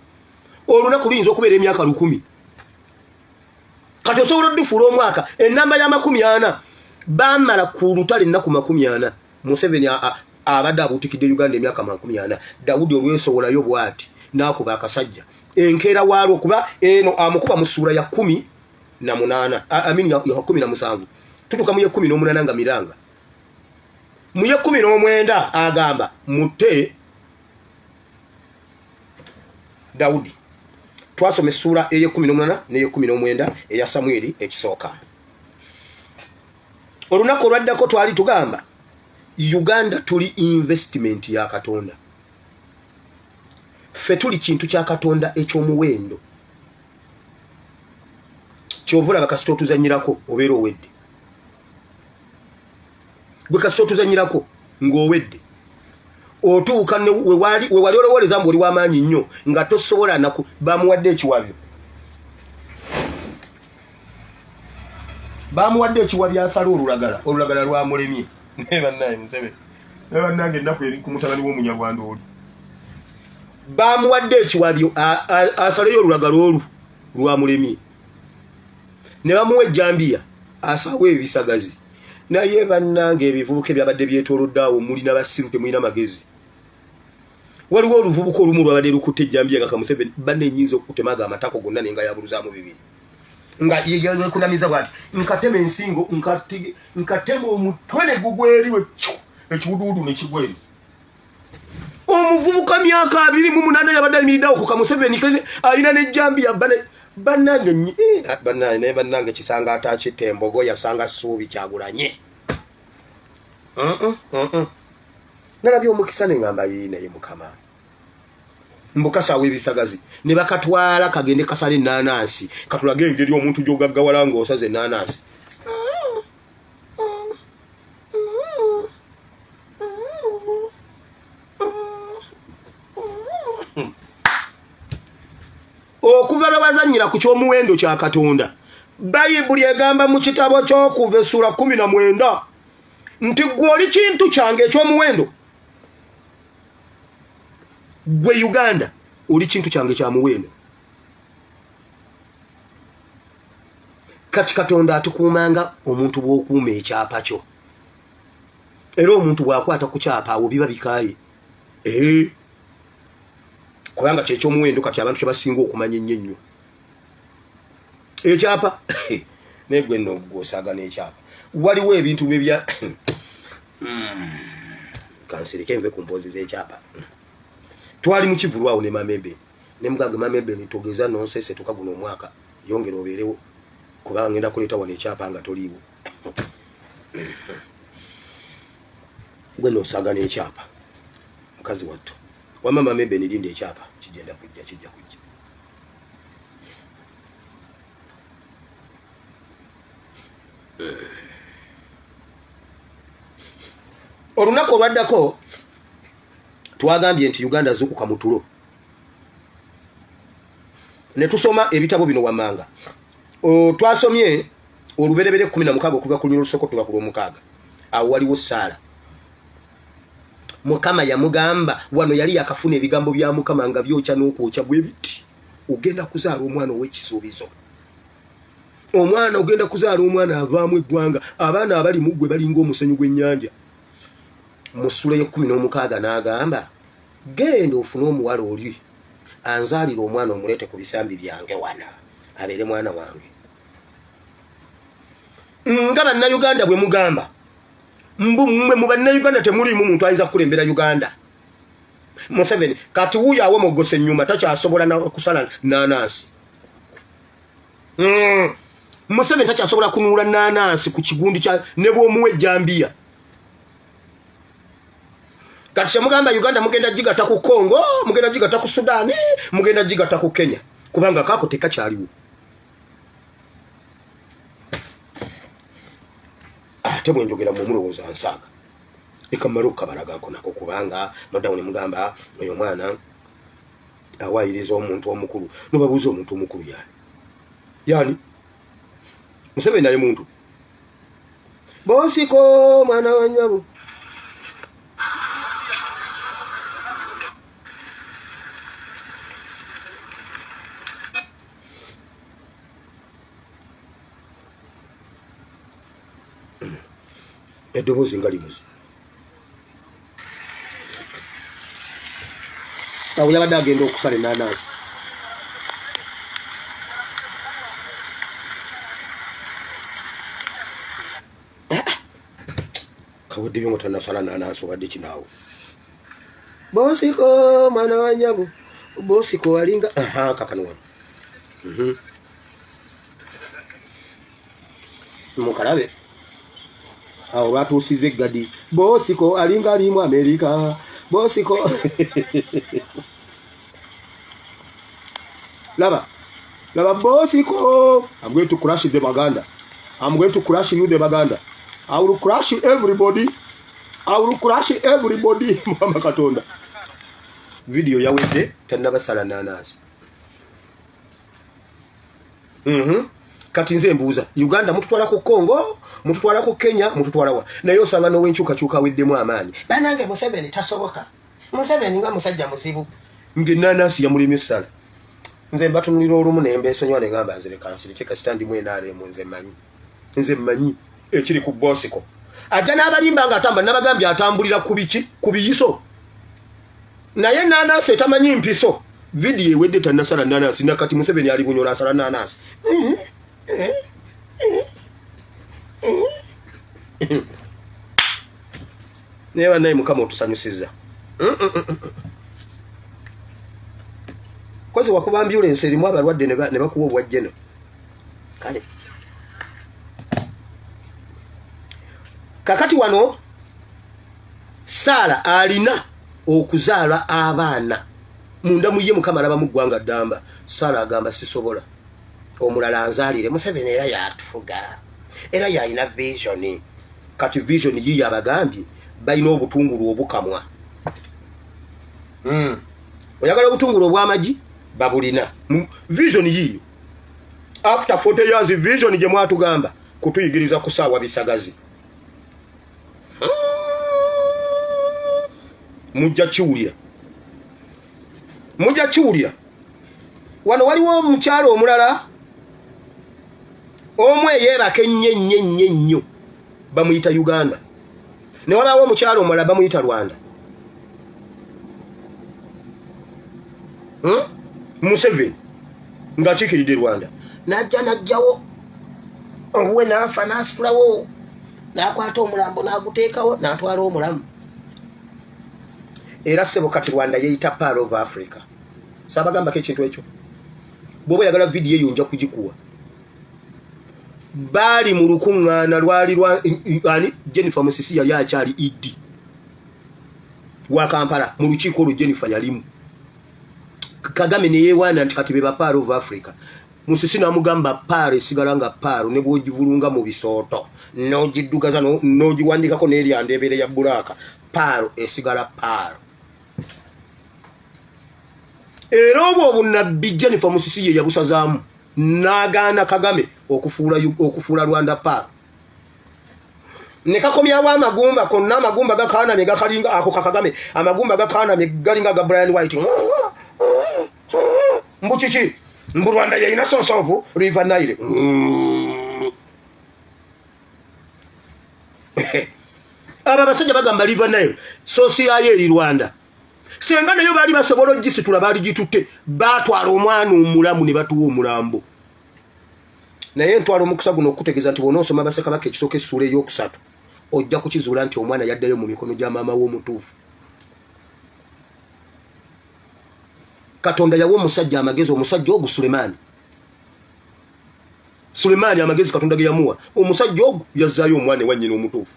Olunaku luyinza okubeera emyaka 1000. Kati osobola oddufuula omwaka. Enamba ya 40, bamala ku lutale ennaku 40. Museveni abadde abuutikidde Uganda emyaka 40. Dawudi olwesowolayo bw'ati n'akuba akasajja enkeera waalwo, kuba eno amukuba mu ssuula ya 18, amini, ya 17. Tutuuka mu ye 18 nga miranga mu ye 19 agamba, "Mutte Dawudi." Twasoma essuula ey'e18 n'eye19 eya Samwiri ekisooka. Olunaku olwaddako twali tugamba Uganda tuli investment ya Katonda. Ffe tuli kintu kya Katonda eky'omuwendo. Kyova olaba kasita otuzannyirako obeera owedde. Gwe kasita otuzannyirako ng'owedde. Otuuka ne we wali olowooleza mbu oli w'amaanyi nnyo nga tosobola naku bamuwadde ekiwabyo. Bamuwadde ekiwabyo asala olulagala, olulagala lwamulemye. Naye bannaye Museveni, naye bannange ennaku eri ku mutabani w'Omunyarwanda oli. Bamuwadde ekiwabyo asaleyo olulagala olwo lwamulemye. Ne bamuwa ejjambiya asawe ebisagazi. Naye bannange ebivubuka ebyabadde byetoolodde awo mulina basiru temulina magezi. Waliwo oluvubuka olumu lwabadde lukutte ejjambiya nga Kamuseveni banne nnyinza okukutemaga amatako gonna ne ngayabuluzaamu bibiri. Nga yekunamiza bw'ati nkatema ensingo nkatema omutwe ne gugwa eri ekiwuduwudu ne kigwa eri. Omuvubuka myaka 28 yabadde ayimiridde awo ku Kamuseveni alina n'ejjambiya bannange naye bannange kisanga atakitta embogo yasanga ssuubi Kyagulanye. Nalabye omukisa ne ngamba yii naye Mukama. Mbukasa w'ebisagazi ne bakatwala kagende kasale ennaanansi katulage engeri omuntu gy'ogaggawala ng'osaze ennaanansi. Okuva lwe bazannyira ku ky'omuwendo kya Katonda, Bayibuli egamba mu kitabo ky'Okuva essula 19 nti ggwe oli kintu kyange eky'omuwendo. Ggwe Uganda oli kintu kyange kya muwendo. Kati Katonda atukuumanga omuntu bw'okuuma ekyapa kyo. Era omuntu bw'akwata ku kyapa awo biba bikaaye. Kubanga kye ky'omuwendo kati abantu kye basinga okumanya ennyo ennyo. Ekyapa naye ggwe nno gw'osaaga n'ekyapa. Waliwo ebintu bye kansirike nve ku mboozi z'ekyapa. Twali mu kivvulu awo ne Mama Eben. Ne mugamba Mama Eben togeza nonsese tuka guno omwaka yongera obeerewo kubanga ngenda kuleeta wano ekyapa nga toliiwo. Gwe n'osaaga n'ekyapa mukazi wattu. Wamma Mama Eben linda ekyapa kigenda kujja kijja kujja. Olunaku olwaddako twagambye nti Uganda zuukuka mu tulo. Ne tusoma ebitabo bino wammanga. Twasomye Olubereberye 16 okuva ku lunyiriri olusooka okutuuka ku lw'omukaaga. Awo waliwo Saala. Mukama yamugamba, wano yali yakafuna ebigambo bya Mukama nga byokya n'okwokya bwe biti. Ogenda kuzaala omwana ow'ekisuubizo. Omwana ogenda kuzaala omwana avaamu eggwanga. Abaana abali mu ggwe balinga omusenyu gw'ennyanja. Mu ssula y'e16 n'agamba, genda ofune omuwala oli anzaalire omwana omuleete ku bisambi byange wano abeere mwana wange. Nga Bannayuganda bwe mugamba mbu mmwe mu Bannayuganda temuliimu muntu ayinza kukulembera Uganda. Museveni kati wuuyo awomogose ennyuma takyasobola kusala naanansi. Museveni takyasobola kunuula naanansi ku kigundi kya ne bw'omuwa ejjambiya. Kati kyemugamba Uganda mugenda gigata ku Congo, mugenda gigata ku Sudan, mugenda gigata ku Kenya kubanga kaako tekakyaliwo. Ate bwe njogera mu mulowooza nsaaga. Eka mmale okukabalagako nako kubanga noddawo ne mugamba oyo omwana awaayiriza omuntu omukulu. Mubabuuza omuntu omukulu yaani? Yaani? Museveni naye muntu. Bosiko mwana wa nnyabo. Eddoboozi nga limuze. Awo yabadde agenda okusala ennaanansi. Kawadde byo nga tannasala nnaanansi obadde kinaawe. Bosiko mwana wa nnyabo. Bosiko alinga kakano wano. Mukalabe. Awo batuusiza eggadi. Bosiko alinga alimu Amerika. Bosiko. Laba. Laba Bosiko. I'm going to crush the Baganda. I'm going to crush you the Baganda. I will crush everybody. I will crush everybody. Mama Katonda. Video yawedde tannabasala nanasi. Kati nze mbuuza Uganda mututwala ku Congo, mututwala ku Kenya, mututwala wa? Naye osanga n'owenkyukakyuka aweddemu amaanyi. Bannange Museveni tasoboka. Museveni nga musajja muzibu. Ng'ennaanansi yamulemye essala. Nze mbatunulira olumu ne mbeesonyiwa ne ngamba nze leka nsirike kasita ndimu NRM nze mmanyi. Nze mmanyi ekiri ku Bosiko. Ajja n'abalimba ng'atambula n'abagambye atambulira ku biki? Ku biyiso. Naye ennaanansi etamanyi mpiso. Vidiyo ewedde tannasala nnanansi nakati Museveni ali Bunyoro asala nnanansi. Naye bannaye Mukama otusanyusizza. Kozi wakuba ambulensi erimu abalwadde ne bakuwa obwajjeno. Kale. Kakati wano Sara alina okuzaala abaana munda mu ye Mukama alaba mu ggwanga ddamba. Sara agamba sisobola. Omulala anzaalire. Museveni era yatufuga. Era yalina vision. Kati vision yiyo abagambye balina obutungulu obukamwa. Oyagala obutungulu obw'amagi babulina. Vision yiyo. After 40 years vision gye mwatugamba kutuyigiriza kusaawa bisagazi. Mujja kiwulira. Mujja kiwulira. Wano waliwo omukyalo omulala omwe yeebaka ennyo ennyo ennyo ennyo bamuyita Uganda. Ne wabaawo omukyalo omulala bamuyita Rwanda. Museveni ng'akiikiridde Rwanda. N'ajja n'aggyawo owuwe n'afa n'asitulawo n'akwata omulambo n'aguteekawo n'atwala omulamu. Era ssebo kati Rwanda yeeyita Pearl of Africa. Saabagambako ekintu ekyo. Bw'oba oyagala vidiyo eyo nja kugikuwa. Baali mu lukuŋŋaana lwali lwa ani Jennifer Musisi yali akyali ED wa Kampala mu lukiiko olwo Jennifer yalimu. Kagame ne yeewaana nti kati be ba Pearl of Africa. Musisi n'amugamba Pearl esigala nga Pearl ne bw'ogivulunga mu bisooto n'ogiddugaza n'ogiwandikako n'eryanda ebeere ya bbulaaka. Pearl esigala Pearl. Era obwo obunnabbi Jennifer Musisi ye yabusazaamu n'agaana Kagame okufuula Rwanda Pearl. Ne kakomyawo amagumba konna amagumba gakaanamye gakalinga ako ka Kagame amagumba gakaanamye galinga ga Brian White. Mbu kiki? Mbu Rwanda yeyina source of River Nile. Abo abasajja bagamba River Nile source yayo eri Rwanda. Senga nayo baali basobola ogisitula baali gitutte baatwala omwana omulamu ne batuwa omulambo. Naye ntwala omukisa guno okukutegeeza nti bw'onoosoma Bassekabaka ekisooka essuula ey'okusatu ojja kukizuula nti omwana yaddayo mu mikono gya maama we omutuufu. Katonda yawa omusajja amagezi, omusajja ogwo Sulemaani. Sulemaani amagezi Katonda ge yamuwa omusajja ogwo yazzaayo omwana ewa nnyina omutuufu.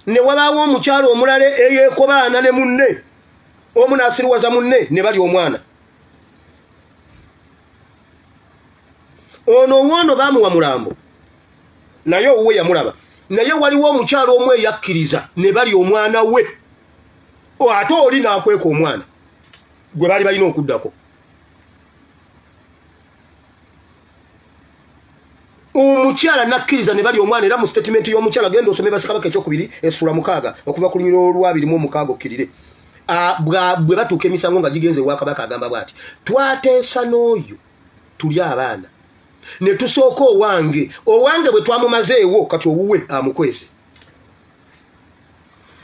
Ne wabaawo omukyalo omulala eyeekobaana ne munne omu n'asiriwaza munne ne bali omwana. Ono owoono baamuwa mulambo naye owuwe yamulaba. Naye waliwo omukyalo omu eyakkiriza ne bali omwana we ate oli n'akweka omwana gwe baali balina okuddako. Omukyala n'akkiriza ne bali omwana era mu sitatimenti y'omukyala genda osome Bassekabaka ekyokubiri essula 6 okuva ku lunyiriri olwa 26 okkirire. Bwe batuuka emisango nga gigenze ewa Kabaka agamba bw'ati, twateesa n'oyo tuli abaana ne tusooka owange owange bwe twamumazeewo kati owuwe amukwese.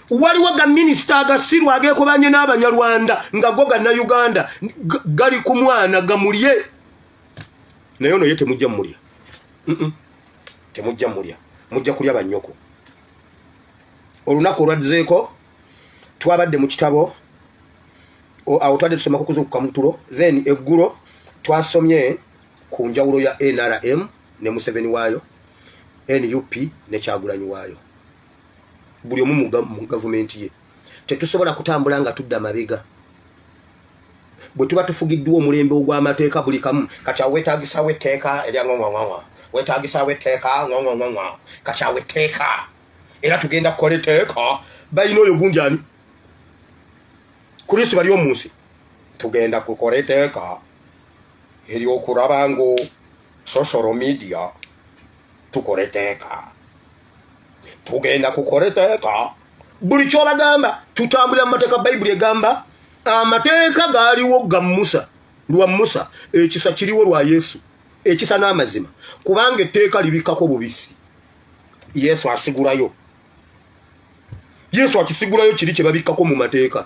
Waliwo ga minisita agasiru ageekobanye n'Abanyarwanda nga go Gannayuganda gali ku mwana gamulye. Naye ono ye temujja mmulya. Temujja mmulya. Mujja kulya bannyoko. Olunaku olwazzeeko twabadde mu kitabo awo twadde tusoma ku kuzuukuka mu tulo, then eggulo twasomye ku njawulo ya NRM ne Museveni waayo, NUP ne Kyagulanyi waayo, buli omu mu gavumenti ye. Tetusobola kutambula nga tudda mabega bwe tuba tufugiddwa omulembe ogw'amateeka buli kamu. Kati awo weetaagisawo etteeka erya ngwangwangwa, weetaagisawo etteeka ngwangwangwa. Kati awo etteeka era tugenda kukola etteeka, balina oyo gundi ani Kristo bali omunsi, tugenda kukola etteeka eryokulaba ngo social media, tukola etteeka, tugenda kukola etteeka. Buli kyobagamba tutambulira mu mateeka. Bayibuli egamba amateeka gaaliwo ga Musa, lwa Musa, ekisa kiriwo lwa Yesu, ekisa n'amazima, kubanga etteeka libikkako bubisi. Yesu asigulayo, Yesu akisigulayo kiri kye babikkako mu mateeka.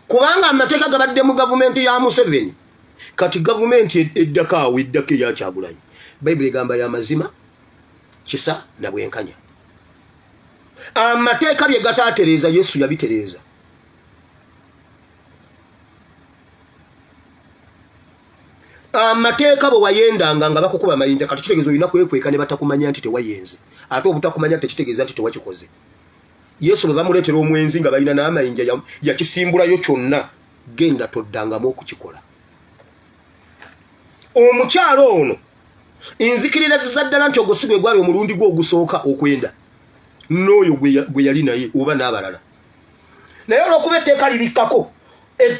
Kubanga amateeka gabadde mu gavumenti ya Museveni, kati gavumenti eddako awo, eddako eya Kyagulanyi, Bayibuli egamba y'amazima, kisa na bwenkanya. Amateeka bye gataatereeza, Yesu yabitereeza. Amateeka bwe wayendanga nga bakukuba amayinja, kati kitegeeza olina kwekweka ne batakumanya nti tewayenze, ate obutakumanya tekitegeeza nti tewakikoze. Yesu bwe bamuleetera omwenzi nga balina n'amayinja, yakisimbulayo kyonna, genda toddangamu okukikola. Omukyalo ono nzikirira ddala nti ogwo si gwe gwali omulundi gwe ogusooka okwenda n'oyo gwe yali naye oba n'abalala, naye olw'okuba etteeka libikkako,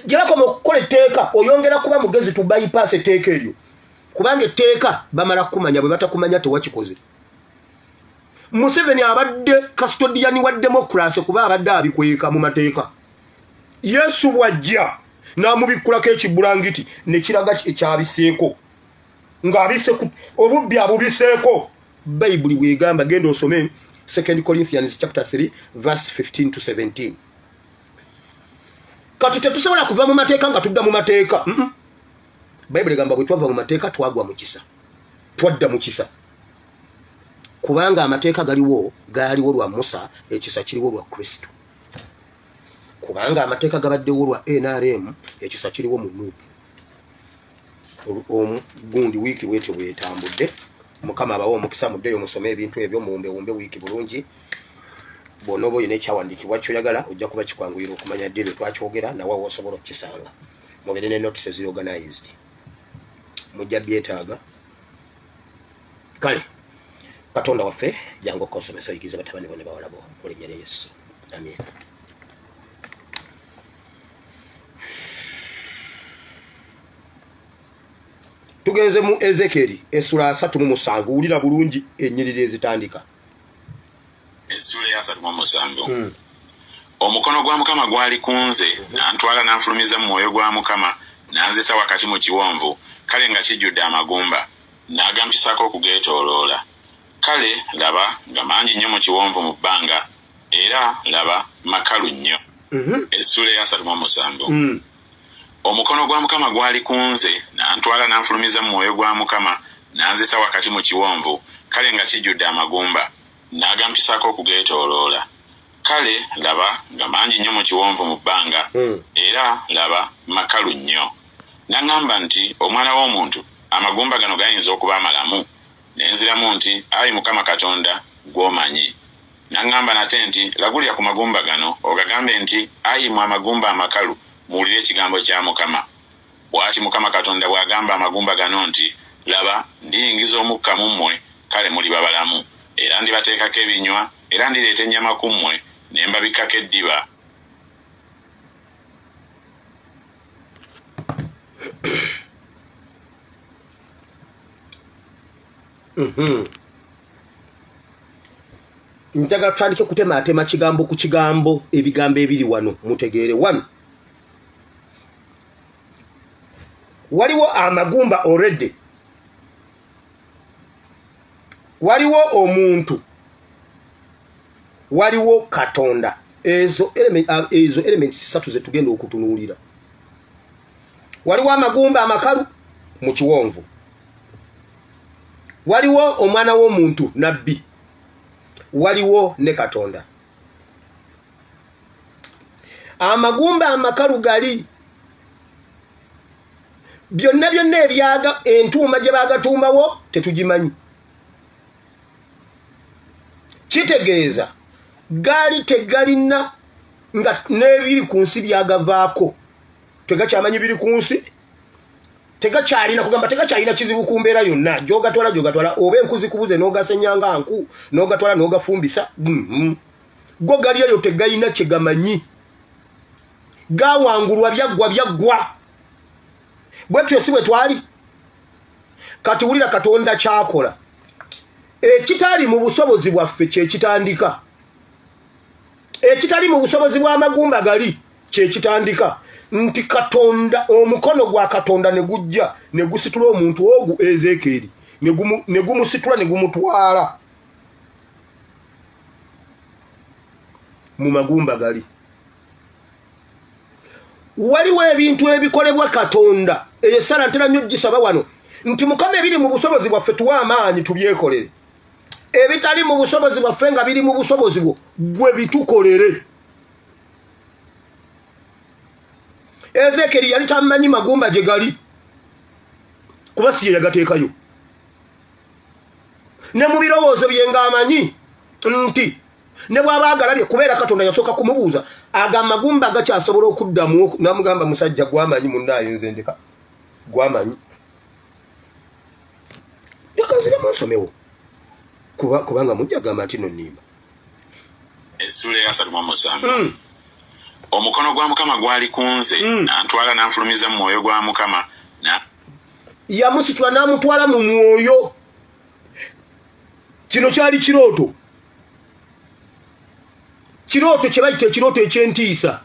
gyebakoma okukola etteeka oyongera kuba mugezi to bypass etteeka eryo, kubanga etteeka bamala kukumanya, bwe batakumanya tewakikoze. Museveni abadde custodian wa democracy kuba abadde abikweka mu mateeka. Yesu bw'ajja n'amubikkulako ekibulangiti ne kiraga ekyabiseeko ng'abise obubbi abubiseeko. Bayibuli bwegamba, genda osome 2 Corinthians chapter 3 verse 15 to 17. Kati tetusobola kuva mu mateeka nga tudda mu mateeka. Bayibuli egamba bwe twava mu mateeka twagwa mu kisa, twadda mu kisa, kubanga amateeka galiwo gaaliwo lwa Musa, ekisa kiriwo lwa Kristo. Kubanga amateeka gabaddewo lwa NRM, ekisa kiriwo mu NUP. Gundi wiiki bwetyo bwetambudde. Mukama abawe omukisa. Muddeyo musome ebintu ebyo, muwumbewumbe wiiki bulungi. Bw'onooba olina ekyawandiikibwa kyoyagala, ojja kuba kikwanguyira okumanya ddi lwe twakyogera nawe wosobola okukisanga. Mubeere ne notes eziri organized, mujja byetaaga. Kale Katonda waffe, jangu okosomesa, oyigiriza batabani bo ne bawala bo, mu linnya lya Yesu, amiina. Tugenze mu Ezekeri essula 37. Wulira bulungi ennyiriri ezitandika. Essula eya 37. Omukono gwa Mukama gwali ku nze, nantwala n'anfulumiza mu mwoyo gwa Mukama, n'anzisa wakati mu kiwonvu, kale nga kijjudde amagumba, n'agampisaako okugeetooloola. Kale laba, nga mangi nnyo mu kiwonvu mu bbanga, era laba, makalu nnyo. Essula eya 37. Omukono gwa Mukama gwali ku nze, n'antwala n'anfulumiza mu mwoyo gwa Mukama, n'anzisa wakati mu kiwonvu, kale nga kijjudde amagumba, n'agampisaako okugeetooloola. Kale laba, nga mangi nnyo mu kiwonvu mu bbanga, era laba, makalu nnyo. N'aŋŋamba nti, "Omwana w'omuntu, amagumba gano gayinza okuba amalamu?" Ne nziramu nti, "Ayi Mukama Katonda, gw'omanyi." N'aŋŋamba nate nti, "Lagulira ku magumba gano, ogagambe nti, 'Ayi mmwe amagumba amakalu, muwulire ekigambo kya Mukama. Bw'ati Mukama Katonda bw'agamba amagumba gano nti, Laba, ndiyingiza omukka mu mmwe, kale muliba balamu. Era ndibateekako ebinywa, era ndireeta ennyama ku mmwe, ne mbabikkako eddiba.'" Njagala tutandike kutemaatema kigambo ku kigambo, ebigambo ebiri wano mutegeere. Wano waliwo amagumba already, waliwo omuntu, waliwo Katonda. Ezo elements ssatu zetugenda okutunuulira. Waliwo amagumba amakalu mu kiwonvu, waliwo omwana w'omuntu nabbi, waliwo ne Katonda. Amagumba amakalu gali Byonna byonna ebyaga entuuma gye baagatuumawo tetugimanyi. Kitegeeza gaali tegalina nga n'ebiri ku nsi byagavaako, tegakyamanyi biri ku nsi, tegakyalina kugamba, tegakyalina kizibu ku mbeera yonna. Gyogatwala gyogatwala, oba enku zikubuze n'ogasenya nga nku, n'ogatwala n'ogafumbisa. Go gali eyo tegalina kye gamanyi, gawangulwa, byaggwa byaggwa. Bwetyo si bwe twali. Kati wulira Katonda kyakola. Ekitali mu busobozi bwaffe kyekitandika, ekitali mu busobozi bw'amagumba gali kyekitandika, nti Katonda, omukono gwa Katonda ne gujja ne gusitula omuntu ogu Ezeekyeri, ne gumusitula ne gumutwala mu magumba gali. Waliwo ebintu ebikolebwa Katonda. Eyo essala ntera nnyo gisaba wano nti Mukama, ebiri mu busobozi bwaffe tuwe amaanyi tubyekolere, ebitali mu busobozi bwaffe nga biri mu busobozi bwo gwe bitukolere. Ezeekeri yali tamanyi magumba gye gali, kuba si ye yagateekayo. Ne mu birowoozo bye ng'amanyi nti ne bw'aba agalabye, kubeera Katonda yasooka kumubuuza ago amagumba gakyasobola okuddamu, n'amugamba musajja gwamanyi munnaayo, nze ndeka gwamanyi, leka nziremu nsomewo, kubanga mujja gamba nti no nnimba. Essula eya 37. Omukono gwa Mukama gwali ku nze, n'antwala n'anfulumiza mu mwoyo gwa Mukama. Yamusitula n'amutwala mu mwoyo. Kino kyali kirooto, kirooto kye bayita ekirooto eky'entiisa,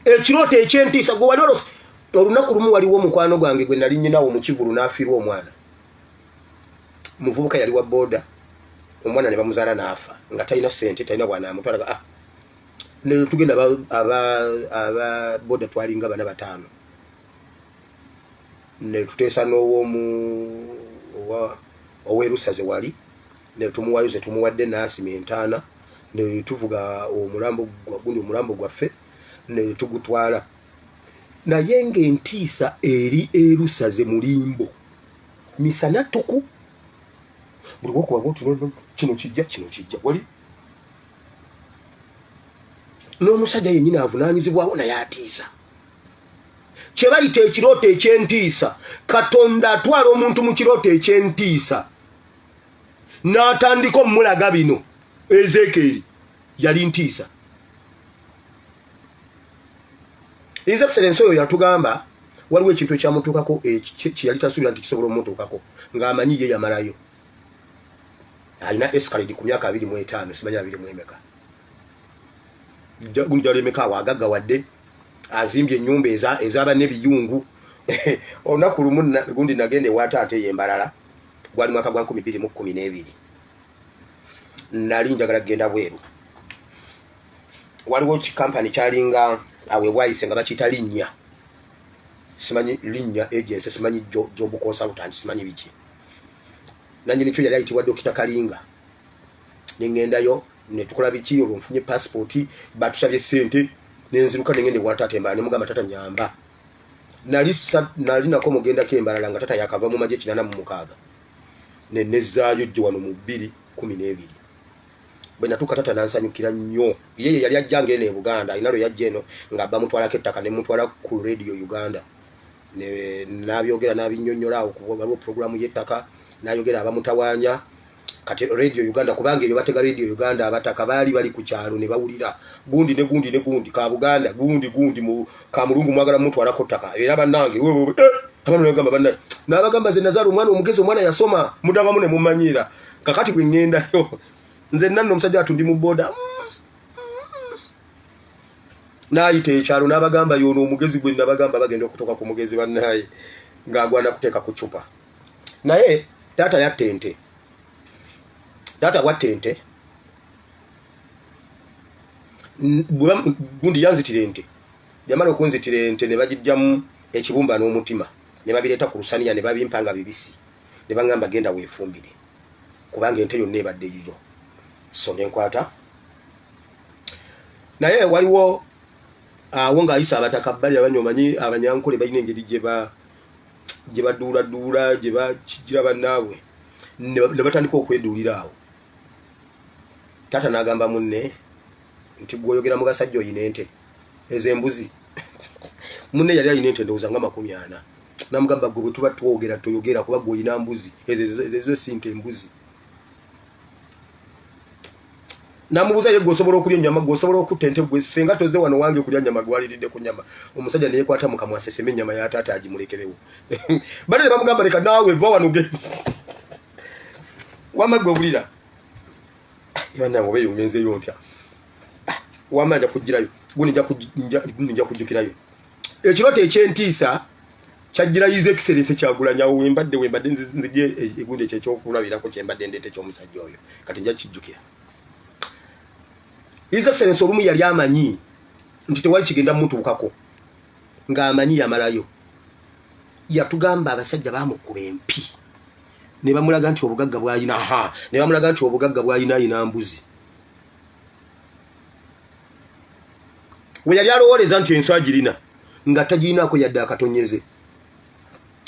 ekirooto eky'entiisa. Gwe wali olunaku lumu waliwo omukwano gwange gwe nali nnyinawo mu kivulu, n'afiirwa omwana muvubuka, yali wa booda, omwana ne bamuzaala n'afa nga talina ssente, talina bw'anaamutwala. Ah, ne tugenda aba boda, twalinga bana bataano, ne tuteesa n'ow'omu owerusaze wali, ne tumuwayo ze tumuwadde, n'asima entaana, ne tuvuga omulambo gundi, omulambo gwaffe ne tugutwala. Naye ng'entiisa eri erusaze mulimbo misana ttuku, buli wokuba bwoti kino kijja, kino kijja wali n'omusajja yennyini avunaanyizibwawo naye atiisa, kye bayita ekirooto eky'entiisa. Katonda atwala omuntu mu kirooto eky'entiisa n'atandika omulaga bino. Ezeekeri yali ntiisa. His Excellence oyo yatugamba waliwo ekintu ekyamutuukako kye yali tasuubira nti kisobola omutuukako, ng'amanyi ye yamalayo, alina Escalade ku myaka 25, simanyi abiri mu emeka, gundi alemeka awo agaggawadde, azimbye ennyumba ezaba n'ebiyungu. Olunaku lumu gundi nagenda ewa taata eyo embalala, gwali mwaka gwa 2012, nali njagala kugenda bweru. Waliwo kikampani kyalinga awe bwayise nga bakiyita Linnya, simanyi Linnya Agency, simanyi job consultant, simanyi biki, nanyini kyo yali ayitibwa Dokita Kalinga. Neŋŋendayo netukola biki, olwo nfunye passport, batusabye sente, nenziruka nengenda ewa taata embalala, nemugamba, "Tata, nyamba." Nali nako mugendako embalala nga tata yakava mu magye 86, nenezzaayo jjo wano mu 2012. Bwe natuuka tata nansanyukira nnyo. Ye yali ajjanga eno e Buganda, alina lwe yajja eno nga bamutwalako ettaka, nemutwala ku Radio Uganda, n'abyogera n'abinnyonnyola awo, waliwo puroguramu y'ettaka, n'ayogera abamutawaanya. Kati Radio Uganda, kubanga eyo batega Radio Uganda, abataka baali bali ku kyalo ne bawulira gundi ne gundi ne gundi ka Buganda, gundi gundi mu ka mulungu, mwagala mutwalako ttaka. Era bannange, abantu nebagamba bannaye, n'abagamba nze nazaala omwana omugezi, omwana yasoma, mudabamu ne mumanyiira. Kakati bwe ŋŋendayo nze nanno omusajja atundi mu boda, n'ayita ekyalo n'abagamba yono omugezi gwe nabagamba bagenda okutuuka ku mugezi, bannaye ng'agwana kuteeka ku cupa. Naye taata yatta ente, taata bwatta ente, gundi yanzitira ente, yamala okunzitira ente ne bagijjamu ekibumba n'omutima ne babireeta ku lusaniya ne babimpa nga bibisi, ne baŋŋamba, "Genda weefumbire kubanga ente yonna ebadde yiyo." So nenkwata, naye waliwo Awo ng'ayisa abataka bbali abanya, omanyi Abanyankole balina engeri gye ba gye baduuladuula, gye bakijira bannaabwe, ne batandika okweduulira awo. Taata n'agamba munne nti, "Gweoyogera mu basajja, oyina ente ez'embuzi?" Munne yali alina ente ndowooza nga 40. Namugamba, "Gwe bwe tuba twogera toyogera, kuba gwe oyina mbuzi, ezo si nte, embuzi." Namubuuza, "Ye gwe osobola okulya ennyama? Gwe osobola okutta ente? Gwe senga toze wano wange kulya nyama, gwaliridde ku nyama?" Omusajja neyekwata mu kamwa aseseme ennyama ya taata agimulekerewo. Bane ne bamugamba, "Leka naawe, va wano ge wamma gwe wulira." Bannange, oba eyo ngenzeeyo ntya? Wamma nja kugirayo, gundi nja kujjukirayo ekirooto ekyentiisa kyajjira His Excellence Kyagulanyi. Awo wembadde nzije egundi ekyo ekyokulabirako kyembadde ndeeta ekyomusajja oyo, kati nja kijjukira. His Excellence olumu yali amanyi nti tewali kigenda mutuukako, ng'amanyi yamalayo. Yatugamba abasajja bamukuba empi ne bamulaga nti obugagga bwalina, aha, ne bamulaga nti obugagga bwalina, ayina mbuzi. We yali alowooleza nti ensi agirina, nga tagirinaako yadde akatonyeze.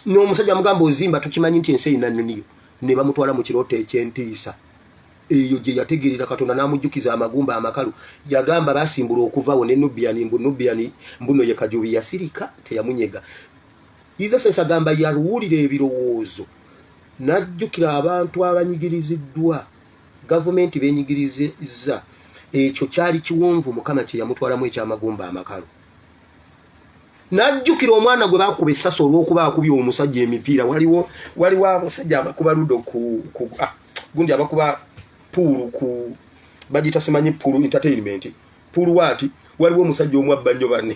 N'omusajja amugamba, "Ozimba, tukimanyi nti ensi erina nnoniyo." Ne bamutwala mu kirooto ekyentiisa eyo gye yategeerera Katonda n'amujjukiza amagumba amakalu. Yagamba basimbula okuvawo ne Nubiani, mbu Nubiani mbuno ye Kajubi yasirika teyamunyega. His Excellence agamba yaluwulira ebirowoozo n'ajjukira abantu abanyigiriziddwa gavumenti benyigiriza. Ekyo kyali kiwonvu Mukama kye yamutwalamu ekyamagumba amakalu. N'ajjukira omwana gwe bakuba essasi olw'okuba akubye omusajja emipiira. Waliwo abasajja abakuba ludo ku gundi, abakuba pool ku bagiyita simanyi pool entertainment, pool waati. Waliwo omusajja omu abba nnyo banne,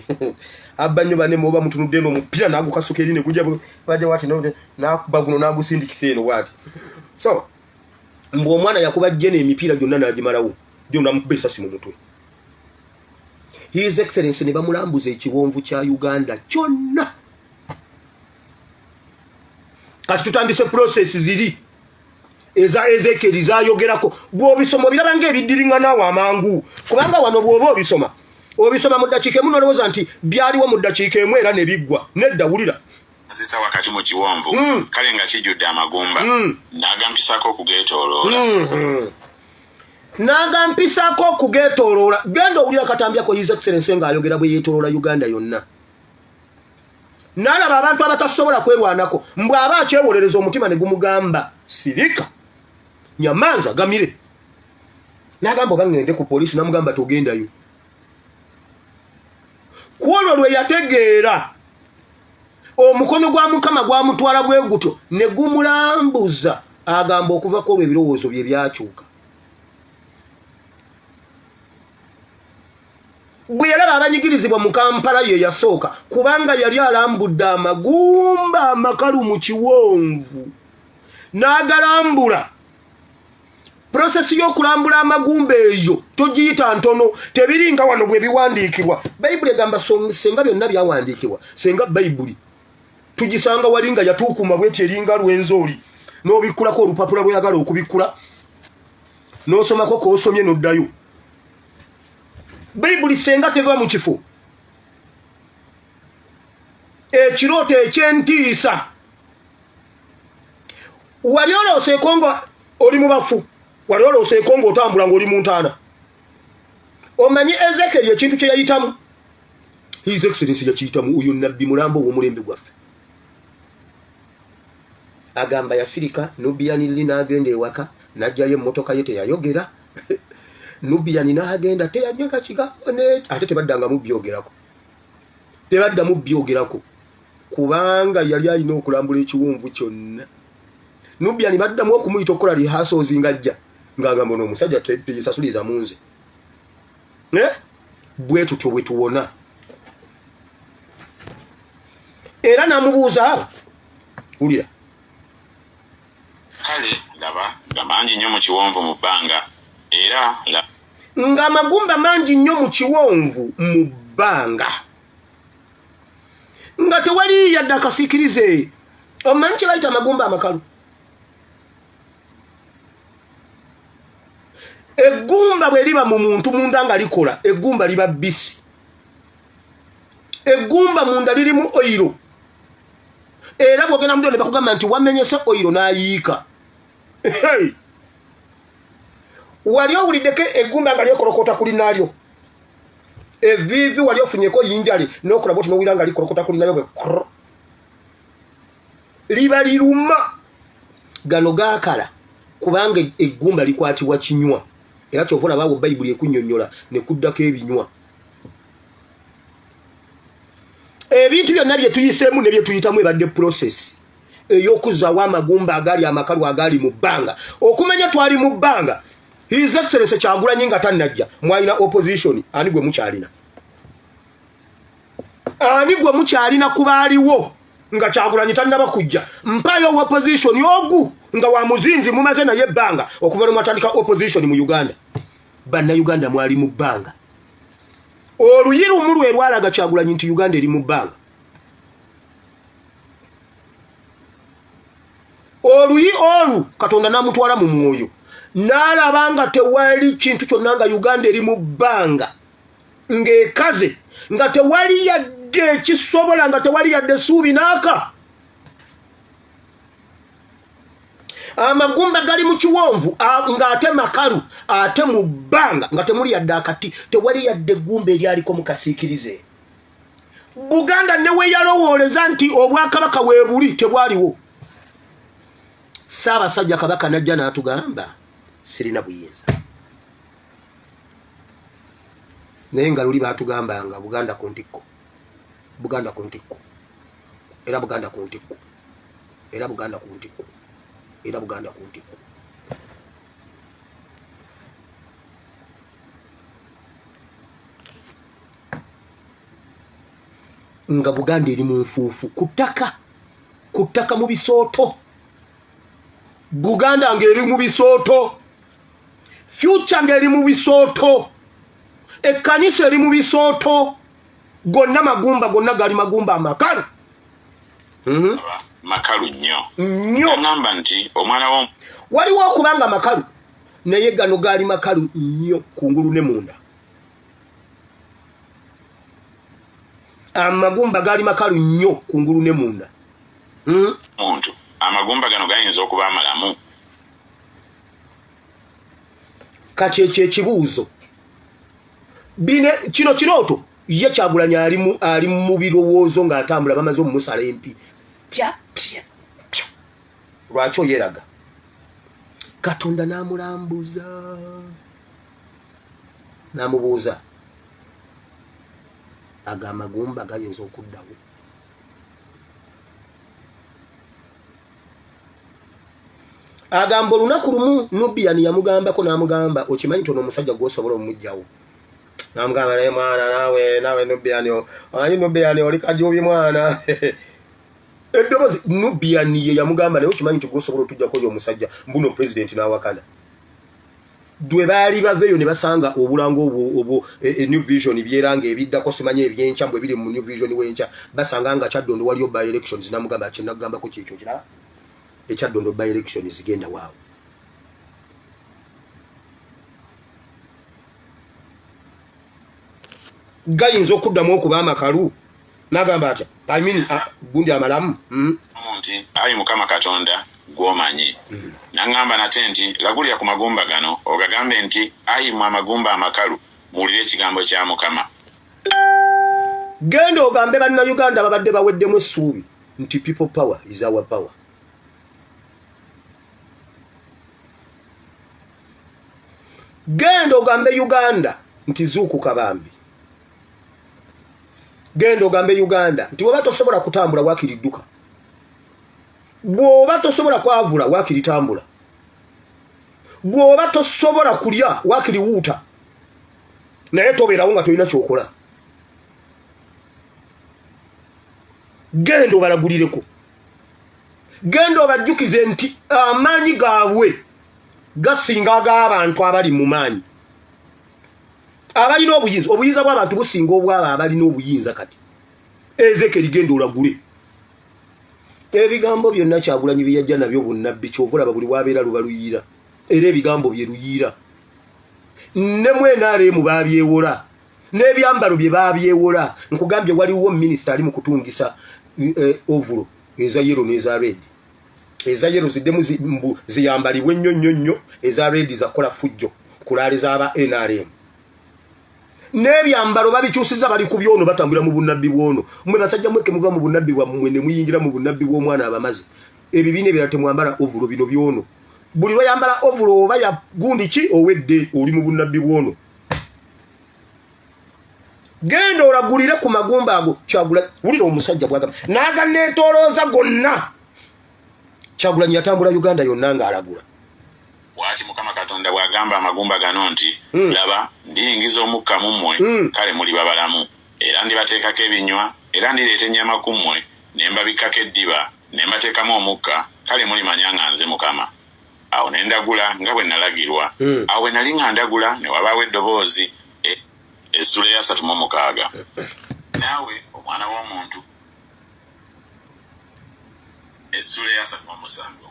abba nnyo banne. Muoba mutunudde eno, omupiira n'agukasuka eri ne gujja baja waati, n'akuba guno n'agusindikisa eno bwati. So mbu omwana yakuba jjena emipiira gyonna n'agimalawo, gyo namukuba essasi mu mutwe. His Excellence ne bamulambuza ekiwonvu kya Uganda kyonna. Kati tutandise process ziri eza Ezekyeri zayogerako. Bw'obisoma obiraba ng'ebiddiringanaawo amangu, kubanga wano bw'oba obisoma, obisoma mu ddakiika emu, nolowooza nti byaliwo mu ddakiika emu era ne biggwa. Nedda, wulira. Azisa wakati mu kiwonvu, kale nga kijjudde amagumba, n'agampisako okugeetooloola. N'agampisaako okugeetooloola. Genda owulira akatambyako His Excellence ng'ayogera bwe yeetooloola Uganda yonna, n'alaba abantu abatasobola kwerwanako. Mbw aba akyewolereza, omutima ne gumugamba, "Sirika, nyamanza gamire." N'agamba, "Oba ŋŋende ku poliisi?" N'amugamba, "Togendayo." Ku olwo lwe yategeera omukono gwa Mukama gwamutwala bwe gutyo ne gumulambuza. Agamba okuva ku olwo ebirowoozo bye byakyuka. Bwe yalaba abanyigirizibwa mu Kampala, ye yasooka, kubanga yali alambudde amagumba amakalu mu kiwonvu n'agalambula. Process y'okulambula amagumba eyo togiyita ntono. Tebiringa wano bwe biwandiikibwa. Bayibuli egamba senga byonna byawandiikibwa, senga Bayibuli tugisanga wali nga yatuukuma bweti, eringa Lwenzooli, n'obikkulako olupapula lweyagala okubikkula, n'osomako k'osomye n'oddayo. Bayibuli senga teva mu kifo. Ekirooto ekyentiisa, wali olooseeko nga oli mu bafu? Wali olooseeko ng'otambula ng'oli mu ntaana? Omanyi Ezekeri ekintu kye yayitamu, His Excellence yakiyitamu. Oyo nabbi mulambo ow'omulembe gwaffe. Agamba yasirika, Nubianili n'agenda ewaka n'ajjayo emmotoka ye, teyayogera. Nubiani n'agenda, teyanyega kigambo neki, ate tebaddangamu byogerako, tebaddamu byogerako, kubanga yali alina okulambula ekiwonvu kyonna. Nubiani baddamu okumuyita okukola rehearsals, ng'ajja ng'agamba, "Ono omusajja teyesasuliza mu nze." Eh? Bwe tutyo bwe tuwona. Era namubuuza, wulira. Kale laba nga mangi nnyo mu kiwonvu mu bbanga, era Ng'amagumba mangi nnyo mu kiwonvu mu bbanga, nga tewali yadde akasiikirize. Omanyi kye bayita amagumba amakalu? Eggumba bwe liba mu muntu munda nga likola, eggumba liba bisi. Eggumba munda lirimu oyiro. Era bw'ogenda mu ddwaliro ne bakugamba nti wamenyese oyiro n'ayiika. Hey! Wali owuliddeko eggumba nga lyekolokota ku linnaalyo? Eviivi wali ofunyeko yinjale n'okola bw'oti n'owulira nga likolokota ku linnaalyo bwe krr. Liba liruma. Gano gaakala kubanga eggumba likwatibwa kinywa. Era ky'ova olaba awo Bayibuli ekunnyonnyola ne kuddako ebinywa. Ebintu byonna bye tuyiseemu ne bye tuyitamu ebadde process ey'okuzzaawo amagumba agaali amakalu agaali mu bbanga. Okumanya twali mu bbanga, His Excellency Kyagulanyi nga tannajja, mwalina opposition, ani gwe mukyalina? Ani gwe mukyalina ku baaliwo nga Kyagulanyi tannaba kujja? Mpaayo opposition ogu nga wa muzinzi mumaze naye ebbanga okuva lwe mwatandika opposition mu Uganda. Bannayuganda mwali mu bbanga. Oluyi lumu lwe lwalaga Kyagulanyi nti Uganda eri mu bbanga. Oluyi olu Katonda n'amutwala mu mwoyo n'alaba nga tewali kintu kyonna, nga Uganda eri mu bbanga, ng'ekaze, nga tewali yadde ekisobola, nga tewali yadde essuubi n'aka. Amagumba gali mu kiwonvu ng'ate makalu, ate mu bbanga nga temuli yadde akati, tewali yadde eggumba eryaliko mu kasiikirize. Buganda ne we yalowooleza nti obwakabaka weebuli tebwaliwo. Ssaabasajja Kabaka n'ajja n'atugamba sirina buyinza, naye nga luli baatugambanga Buganda ku ntikko, Buganda ku ntikko, era Buganda ku ntikko, era Buganda ku ntikko, era Buganda ku ntikko. Nga Buganda eri mu nfuufu ku ttaka, ku ttaka mu bisooto. Buganda ng'eri mu bisooto, future ng'eri mu bisooto, ekkanisa eri mu bisooto, gonna magumba, gonna gali magumba amakalu. Makalu nnyo nnyo. Agamba nti omwana wo waliwo okubanga makalu, naye gano gaali makalu nnyo kungulu ne munda. Amagumba gaali makalu nnyo kungulu ne munda. Muntu, amagumba gano gayinza okuba amalamu. Kati ekyo ekibuuzo bine kino kirooto ye Kyagulanyi ali mu birowoozo ng'atambula, bamaze omumusala empi pya pya pya. Lwaki oyeraga? Katonda n'amulambuza n'amubuuza, ago amagumba gayinza okuddawo? Agamba olunaku lumu Nubian yamugambako n'amugamba, okimanyi nti ono omusajja gw'osobola omugjawo? N'amugamba, naye mwana naawe Nubian, omanyi Nubian oli kajubi mwana. Eddoboozi Nubian ye yamugamba, naye okimanyi nti gw'osobola otujjako oyo omusajja, mbuno pulezidenti n'awakana. Dwe baali baveeyo ne basanga obulango obwo New Vision byeranga ebiddako, simanyi ebyenkya mbwe biri mu New Vision w'enkya, basanga nga Kyaddondo waliyo by elections. N'amugamba, kye nagambako kyekyo kiraba ekyaddondo by elections zigenda waawo. Gayinza okuddamu okuba amakalu? N'agamba atya? I mean, gundi amalamu. Nti ayi Mukama Katonda, gw'omanyi. N'aŋŋamba nate nti lagulira ku magumba gano ogagambe nti ayi mmwe amagumba amakalu, muwulire ekigambo kya Mukama. Genda ogambe bannayuganda babadde baweddemu essuubi nti people power is our power. Genda ogambe Uganda nti zuukuka bambi. Genda ogambe Uganda nti bw'oba tosobola kutambula waakiri dduka, bw'oba tosobola kwavula waakiri tambula, bw'oba tosobola kulya waakiri wuuta, naye tobeerawo nga tolina ky'okola. Genda obalagulireko, genda obajjukize nti amaanyi gaabwe gasinga ag'abantu abali mu maanyi, abalina obuyinza. Obuyinza bw'abantu businga obwabo abalina obuyinza. Kati Ezekeri, genda olagule ebigambo byonna Kyagulanyi bye yajja nabyo bunnabbi. Kyova olaba buli wabeera luba luyiira, era ebigambo bye luyiira ne mu NRM babyewola. N'ebyambalo bye baabyewola. Nkugambye waliwo minisita ali mu kutungisa eh, ovulo eza yero n'eza red. Eza yero ziddemu mbu ziyambalibwe nnyo nnyo nnyo, eza red zakukola fujjo ku laale z'aba NRM. N'ebyambalo babikyusiza, bali ku byono, batambulira mu bunnabbi bwono. Mmwe basajja mweke muva mu bunnabbi bwammwe ne muyingira mu bunnabbi bw'omwana abamaze. Ebibiina ebirala temwambala ovulo, bino byono. Buli lweyambala ovulo oba ya gundi ki owedde oli mu bunnabbi bwono. Genda olagulire ku magumba ago. Kyagula wulira omusajja bwagamba n'aganeetoolooza gonna. Kyagulanyi yatambula Uganda yonna ng'alagula. Bw'ati Mukama Katonda bw'agamba amagumba gano nti, Laba, ndiyingiza omukka mu mmwe, kale muliba balamu, era ndibateekako ebinywa, era ndireeta ennyama ku mmwe, ne mbabikkako eddiba, ne mbateekamu omukka, kale mulimanya nga nze Mukama. Awo ne ndagula nga bwe nalagirwa. Awo bwe nali nga ndagula, ne wabaawo eddoboozi, e. Essuula eyasatu mu mukaaga. Naawe, omwana w'omuntu. Essuula eyasatu mu musanvu.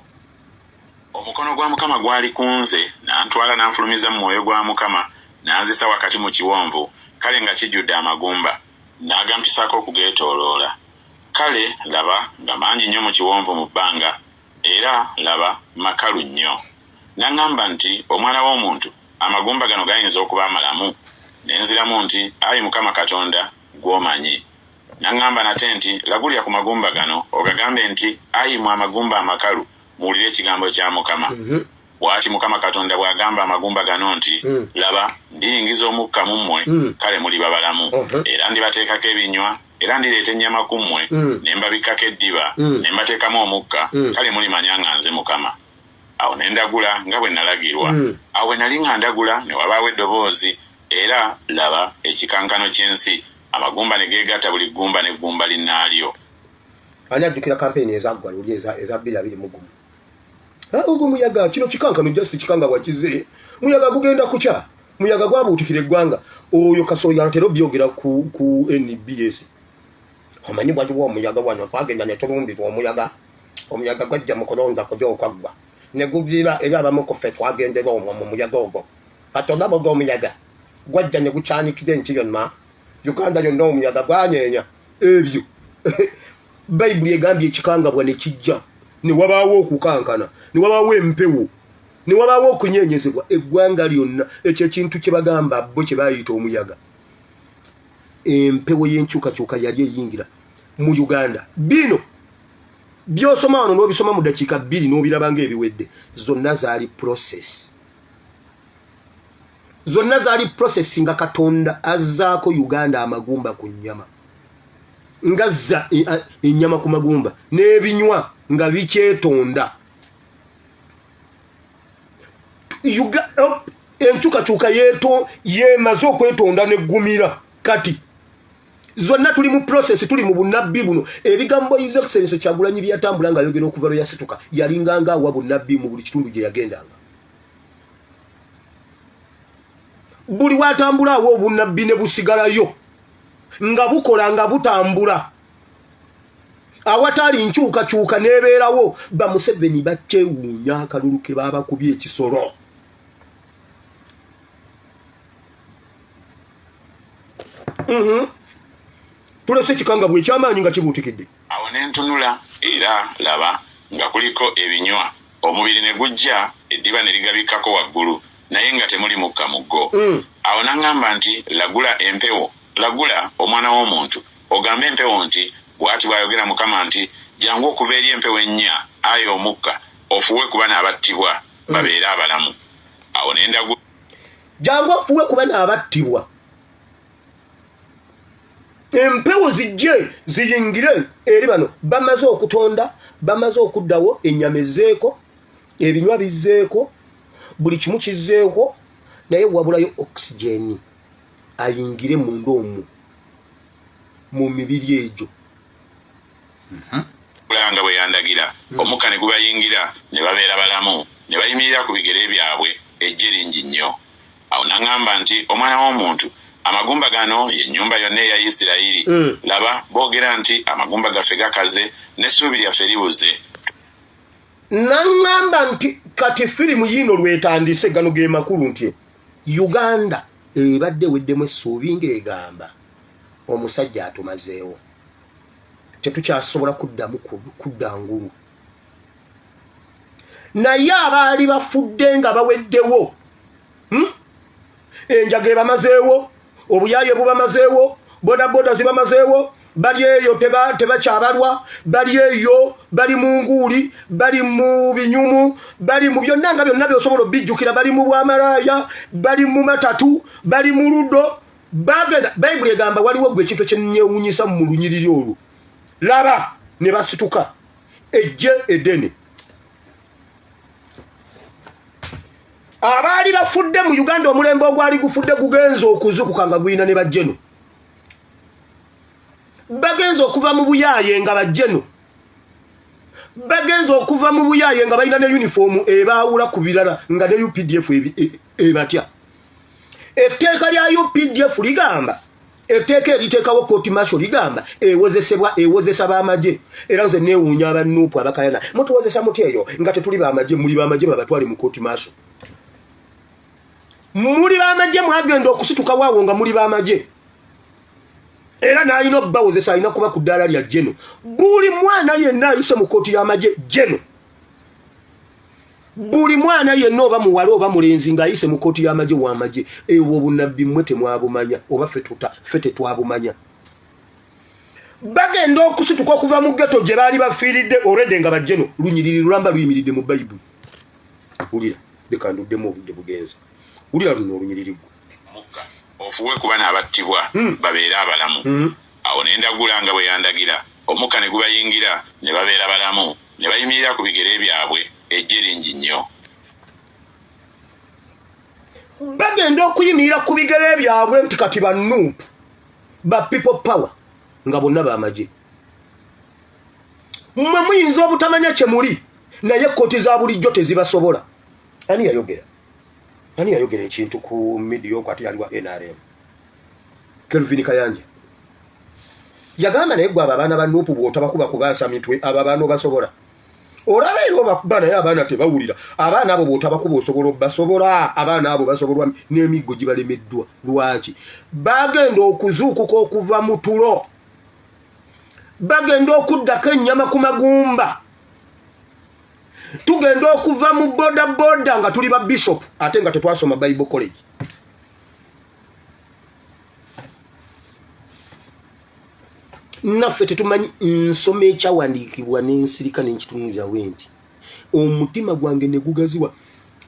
Omukono gwa Mukama gwali ku nze, n'antwala n'anfulumiza mu mwoyo gwa Mukama, n'anzisa wakati mu kiwonvu, kale nga kijjudde amagumba, n'agampisaako okugeetooloola. Kale, laba, nga mangi nnyo mu kiwonvu mu bbanga, era, laba, makalu nnyo. N'aŋŋamba nti, Omwana w'omuntu, amagumba gano gayinza okuba amalamu? Ne nziramu nti, Ayi Mukama Katonda, ggwe omanyi. N'aŋŋamba nate nti, Lagulira ku magumba gano, ogagambe nti, Ayi mmwe amagumba amakalu, muwulire ekigambo kya Mukama. Bw'ati Mukama Katonda bw'agamba amagumba gano nti, Laba, ndiyingiza omukka mu mmwe, kale muliba balamu, era ndibateekako ebinywa, era ndireeta ennyama ku mmwe, ne mbabikkako eddiba, ne mbateekamu omukka, kale mulimanya nga nze Mukama. Awo ne ndagula nga bwe nalagirwa. Awo bwe nali nga ndagula, ne wabaawo eddoboozi, era, laba, ekikankano ky'ensi, amagumba ne geegatta buli ggumba n'eggumba linnaalyo. Ani ajjukira kampeyini ezaggwa luli eza 2021? Ogwo muyaga, kino kikankano, just kikangabwa kize. Muyaga gugenda kukya, muyaga gwabuutikira eggwanga. Oyo Kasolo yantera obyogera ku NBS. Omanyi waliwo omuyaga wano, twagenda ne tulumbibwa omuyaga. Omuyaga gwajja mu kulonda kuli okwaggwa ne gugira, era abamu ku ffe twagendera omwo mu muyaga ogwo. Kati olaba ogwo omuyaga gwajja ne gukyanikira ensi yonna, Uganda yonna, omuyaga gwanyeenya ebyo. Bayibuli egambye ekikangabwa ne kijja, ne wabaawo okukankana, ne wabaawo empewo, ne wabaawo okunyeenyezebwa eggwanga lyonna. Ekyo ekintu kye bagamba bo kye bayita omuyaga, empewo y'enkyukakyuka yali eyingira mu Uganda. Bino by'osoma wano n'obisoma mu dakiika 2 n'obiraba ng'ebiwedde, zonna zaali process, zonna zaali process nga Katonda azzaako Uganda amagumba ku nnyama, ngazza ennyama ku magumba n'ebinywa nga bikyetonda. Enkyukakyuka yeeto yemaze okwetonda neggumira. Kati zonna tuli mu process, tuli mu bunnabbi buno. Ebigambo His Excellence Kyagulanyi byeyatambula ng'ayogera okuva lwe yasituka, yalinganga awa bunnabbi mu buli kitundu gye yagendanga. Buli watambula awo obunnabbi ne busigalayo nga bukola, nga butambula awatali nkyukakyuka n'ebeerawo. Bamuseveni bakyewuunya akalulu ke babakubye ekisolo. Tulese ekikangabwa ekyamaanyi nga kibuutikidde. Awo ne ntunula, era, laba, nga kuliko ebinywa, omubiri ne gujja, eddiba ne ligabikkako waggulu, naye nga temuli mukka mu go. Awo n'aŋŋamba nti, Lagula empewo, lagula, omwana w'omuntu, ogambe empewo nti, Bw'ati bw'ayogera Mukama nti, Jjangu okuva eri empewo ennya, ayi omukka, ofuuwe ku bano abattibwa, babeere abalamu. Awo ne ndagula. Jangu ofuuwe ku bano abattibwa, empewo zijje ziyingire eri bano. Bamaze okutonda, bamaze okuddawo, ennyama ezzeeko, ebinywa bizzeeko, buli kimu kizzeeko, naye wabulayo oxygen ayingire munda omwo mu mibiri egyo. Nga bwe yandagira, omukka ne gubayingira, ne babeera balamu, ne bayimirira ku bigere byabwe, eggye lingi nnyo. Awo n'aŋŋamba nti, Omwana w'omuntu, amagumba gano ye nnyumba yonna eya Isirayiri. Laba, boogera nti, Amagumba gaffe gakaze, n'essuubi lyaffe libuze. N'aŋŋamba nti, kati firimu yiino lwetandise, gano ge makulu nti Uganda Ebadde eweddemu essuubi ng'egamba omusajja atumazeewo, tetukyasobola kuddamu kudda ngulu. Naye abaali bafudde nga baweddewo, Enjaga ebamazeewo, obuyaaye bubamazeewo, bodaboda zibamazeewo, bali eyo tebakyabalwa, bali eyo bali mu nguuli, bali mu binyumu, bali mu byonna nga byonna byosobola obijjukira, bali mu bwamalaaya, bali mu matatu, bali mu ludo. Bagenda, Bayibuli egamba waliwo gwe ekintu ekyenyewunyisa mu lunyiriri olwo, laba ne basituka ejje eddene. Abaali bafudde mu Uganda, omulembe ogwali gufudde gugenza okuzukuka nga gulina ne bajjeno, bagenza okuva mu buyaaye nga bajjeno, bagenza okuva mu buyaaye nga balina ne yunifoomu ebaawula ku birala, nga ne UPDF ebatya. Etteeka lya UPDF ligamba, etteeka eriteekawo kooti martial ligamba ewozesebwa, ewozesa b'amagye. Era nze neewuunya aba NUP abakayana, mutuwozesa muti eyo nga tetuli b'amagye? Muli b'amagye, babatwale mu kooti martial. Muli b'amagye, mwagenda okusituka waawo nga muli b'amagye, era n'alina obbawozesa alina kuba ku ddaala lya jeno. Buli mwana yenna ayise mu kooti y'amagye jeno, buli mwana yenna oba muwala oba mulenzi ng'ayise mu kooti y'amagye w'amagye. Ewo obunnabbi mmwe temwabumanya, oba ffe tuta ffe tetwabumanya. Bagenda okusituka okuva mu ghetto gye baali bafiiridde olwedde nga bajjeno. Lunyiriri lulamba luyimiridde mu Bayibuli. Wulira, leka nduddemu, obudde bugenze. Wulira luno olunyiriri gwe. Mukka ofuwe ku bano abattibwa, babeere abalamu. Awo ne ndagula nga bwe yandagira, omukka ne gubayingira, ne babeera balamu, ne bayimirira ku bigere byabwe, eggye lingi nnyo. Bagenda okuyimirira ku bigere byabwe nti kati ba NUP, ba People Power, nga bonna bamagye. Mmwe muyinza obutamanya kye muli, naye kkooti za bulijjo tezibasobola. Ani yayogera, ani yayogera ekintu ku media okwo ate yali wa NRM? Kelvin Kayanja yagamba, naye gwe abo abaana ba NUP bw'otabakuba kubaasa mitwe, abo abaana obasobola? Olaba era obakuba, naye abaana tebawulira. Abaana abo bw'otabakuba osobola obasobola? Abaana abo basobolwa n'emiggo gibalemeddwa. Lwaki bagenda okuzuukuka okuva mu tulo? Bagenda okuddako ennyama ku magumba. Tugenda okuva mu boda boda nga tuli ba bishop ate nga tetwasoma Bible College. Naffe tetumanyi. Nsoma ekyawandiikibwa n'ensirika nenkitunulirawo nti omutima gwange ne gugaziwa,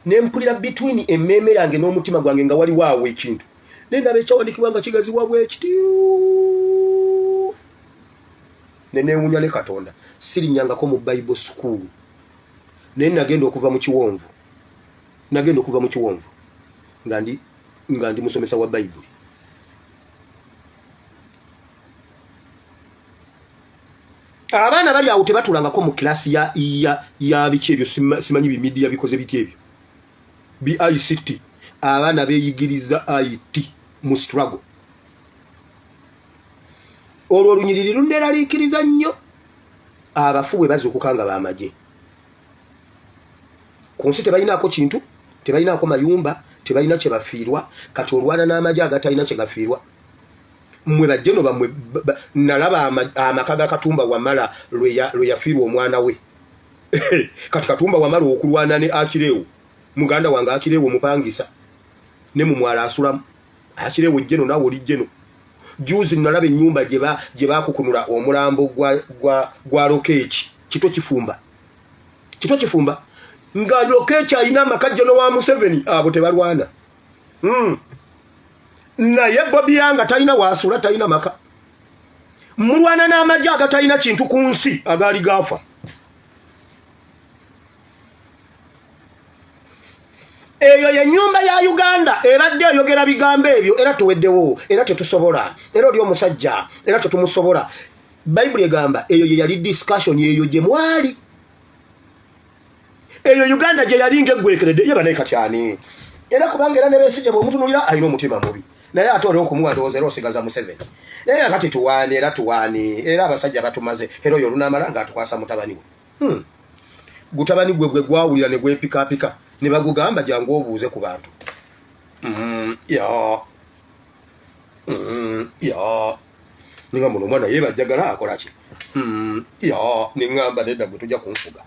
nempulira between emmeeme yange n'omutima gwange nga waliwo awo ekintu, nendaba ekyawandiikibwa nga kigaziwa bwekiti, neneewunya ne Katonda. Sirinyangako mu Bible school, naye nagenda okuva mu kiwonvu, nagenda okuva mu kiwonvu nga ndi musomesa wa Bayibuli. Abaana bali awo tebatulangako mu kilasi ya biki ebyo, simanyi bimidiya bikoze biti ebyo bi ICT. Abaana beeyigiriza IT mu struggle. Olwo olunyiriri luneeraliikiriza nnyo. Abafu bwe bazuukuka nga bamagye, ku nsi tebalinaako kintu, tebalinaako mayumba, tebalina kye bafiirwa. Kati olwana n'amagye agatalina kye gafiirwa. Mmwe bajjeno bammwe, nalaba amaka ga Katumba Wamala lwe yafiirwa omwana we. Kati Katumba Wamala okulwana ne Akireewo, muganda wange Akireewo mupangisa ne mumwala asulamu. Akireewo jjeno, naawe oli jjeno. Juzi nalaba ennyumba gye bakukunula omulambo gwa Lokeeki Kito Kifumba. Kito Kifumba nga Lokeeki alina amaka, jjeno wa Museveni, abo tebalwana. Naye Bobi Yanga talina waasula, talina maka. Mulwana n'amagye agatalina kintu ku nsi, agaali gaafa. Eyo yenyumba ya Uganda ebadde eyogera bigambo ebyo, era tuweddewo, era tetusobola, era oli omusajja era tetumusobola. Bayibuli egamba eyo ye yali discussion, eyo gye mwali, eyo Uganda gye yali ngaeggwekeredde. Ye banaye kati ani era? Kubanga era ne Besigye bw'omutunulira alina omutima mubi, naye ate oli okumuwa ndowooza era osigaza Museveni. Naye kati tuwaani, era tuwaani, era abasajja batumaze, era oyo olunaamala ng'atukwasa mutabani we. Gutabani gwe gwe gwawulira ne gwepikaapika ne bagugamba jangu obuuze ku bantu. Ya. Ya ningamba ono omwana ye bajjagala akola ki? Ya ningamba nedda gwe tojja kunfuga.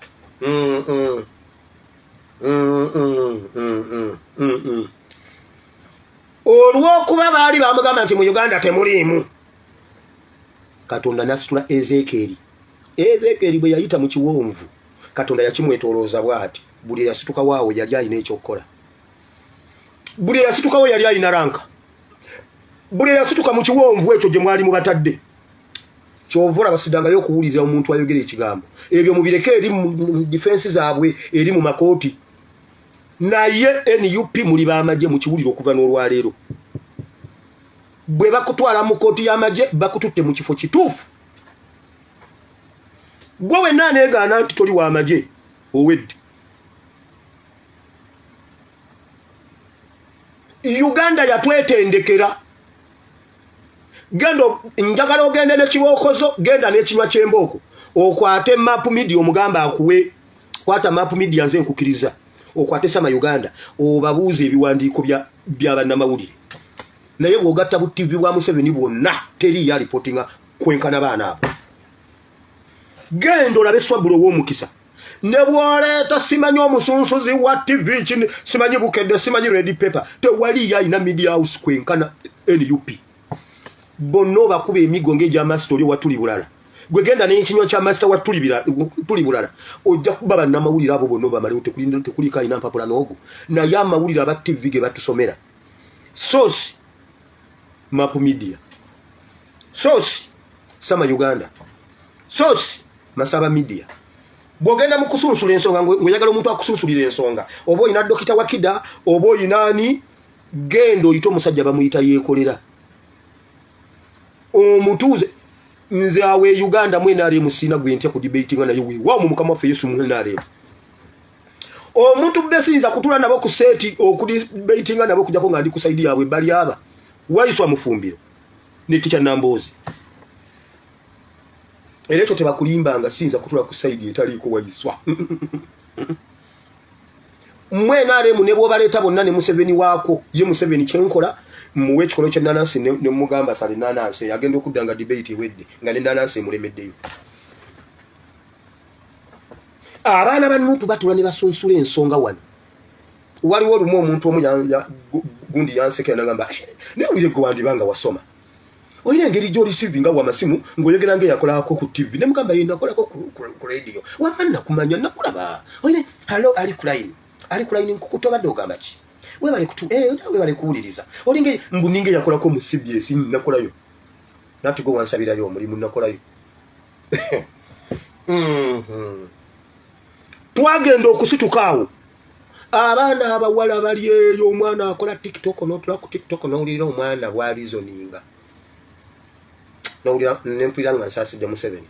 Olw'okuba baali bamugamba nti mu Uganda temuliimu, Katonda n'asitula Ezeekyeri. Ezeekyeri bwe yayita mu kiwonvu, Katonda yakimwetoolooza bw'ati, buli eyasitukawo awo yali alina ekyokukola, buli eyasitukawo yali alina ranka, buli eyasituka mu kiwonvu ekyo gye mwali mubatadde. Kyova olaba sidangayo okuwulira omuntu ayogera ekigambo ebyo, mubireke eri mu difensi zaabwe eri mu makooti. Naye NUP muli b'amagye, mukiwulire okuva n'olwaleero. Bwe bakutwala mu kooti y'amagye, bakututte mu kifo kituufu. Gwe wenna aneegaana nti toli w'amagye, owedde. Uganda yatwetendekera. Genda, njagala ogende n'ekibookozo, genda n'ekinywa ky'embooko, okwate Map Media, omugamba akuwe. Kwata Map Media, nze nkukiriza, okwate Sama Uganda, obabuuze ebiwandiiko bya bannamawulire. Naye bw'ogatta bu TV bwa Museveni bwonna, teriyo alipootinga kwenkana baana abo. Genda olabe Swabula ow'omukisa, ne bw'oleeta simanyi omusunsuzi wa TV kini, simanyi Bukedde, simanyi Red Pepper, tewaliyo alina media house kwenkana NUP. Bonna obakuba emigo ng'egya masita oli owa tuli bulala. Gwe genda n'ekinywa kya masita wa tuli bulala, ojja kuba bannamawulire abo bonna obamalewo. Tekuliko alina mpapula n'ogwo. Naye amawulire aba TV ge batusomera, source Map Media, source Sama Uganda, source Masaba Media. Bw'ogenda mu kusunsula ensonga, ng'oyagala omuntu akusunsulira ensonga, oba olina Dokita Wakida, oba olina ani, genda oyite omusajja bamuyita Yeekolera, omutuuze. Nze awo e Uganda mu NRM siina gwe ntya kudebatinga naye. Weewaawo mu Mukama waffe Yesu, mu NRM omuntu besiyinza kutula nabo ku set okudebatinga nabo okujjako nga ndi ku side yaabwe, bali aba Waiswa Mufumbiro ne Teacher Namboozi. Era ekyo tebakulimbanga, siyinza kutula ku side etaliiko Waiswa. Mmwe NRM ne bwobaleeta bonna ne Museveni waako, ye Museveni kyenkola, muwe ekikolo ky'enanansi ne mugamba sala enanansi, agenda okudda nga debate ewedde nga nenanansi emulemeddeyo. Abaana ba NUP batula ne basunsula ensonga. Wano waliwo olumu omuntu omu gundi yansekera nagamba, "Eh, naye wire gwe wandibanga wasoma, olina engeri gy'olisivi nga wamasimu ng'oyogera ngaeyakolako ku TV." Ne mugamba, "Ye nakolako ku radio, wamma nakumanya, nakulaba." Olina hello, ali ku line, ali ku line, nkukutobadde ogamba ki? Webale kutu, webale kuwuliriza. Olinga mbu ninga eyakolako mu CBS, nakolayo nati gwe wansabirayo omulimu, nakolayo. Twagenda okusituka awo, abaana abawala bali eyo, omwana akola TikTok, notula ku TikTok nowulira omwana bwalizoninga, nowulira nempulira nga nsaasidde Museveni.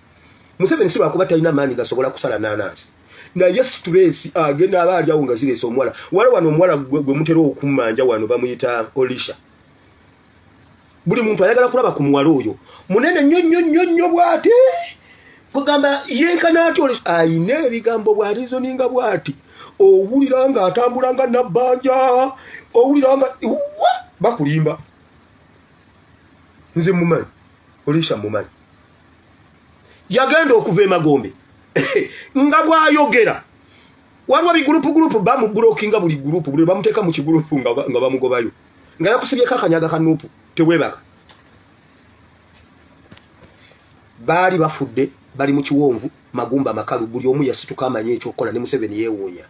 Museveni si lwakuba talina maanyi gasobola kusala nanansi, naye stress agenda aba ali awo nga zireese omuwala. Wala wano omuwala gwe mutera okummanja wano bamuyita Olisha. Buli muntu ayagala kulaba ku muwala oyo, munene nnyo nnyo nnyo nnyo bw'ati, kugamba yenkana ati ayina ebigambo bw'alizoninga bw'ati, owulira nga atambula nga nabbanja, owulira nga wa bakulimba. Nze mumanyi Olisha, mumanyi yagenda okuva emagombe nga bw'ayogera. Waliwo bigurupu gurupu bamubulokinga, buli gurupu buli bamuteeka mu kigurupu nga bamugobayo, nga yakusibyeko akanyaga ka NUP, teweebaka. Baali bafudde, bali mu kiwonvu, magumba makalu. Buli omu yasituka amanye ekyokukola, ne Museveni yeewuunya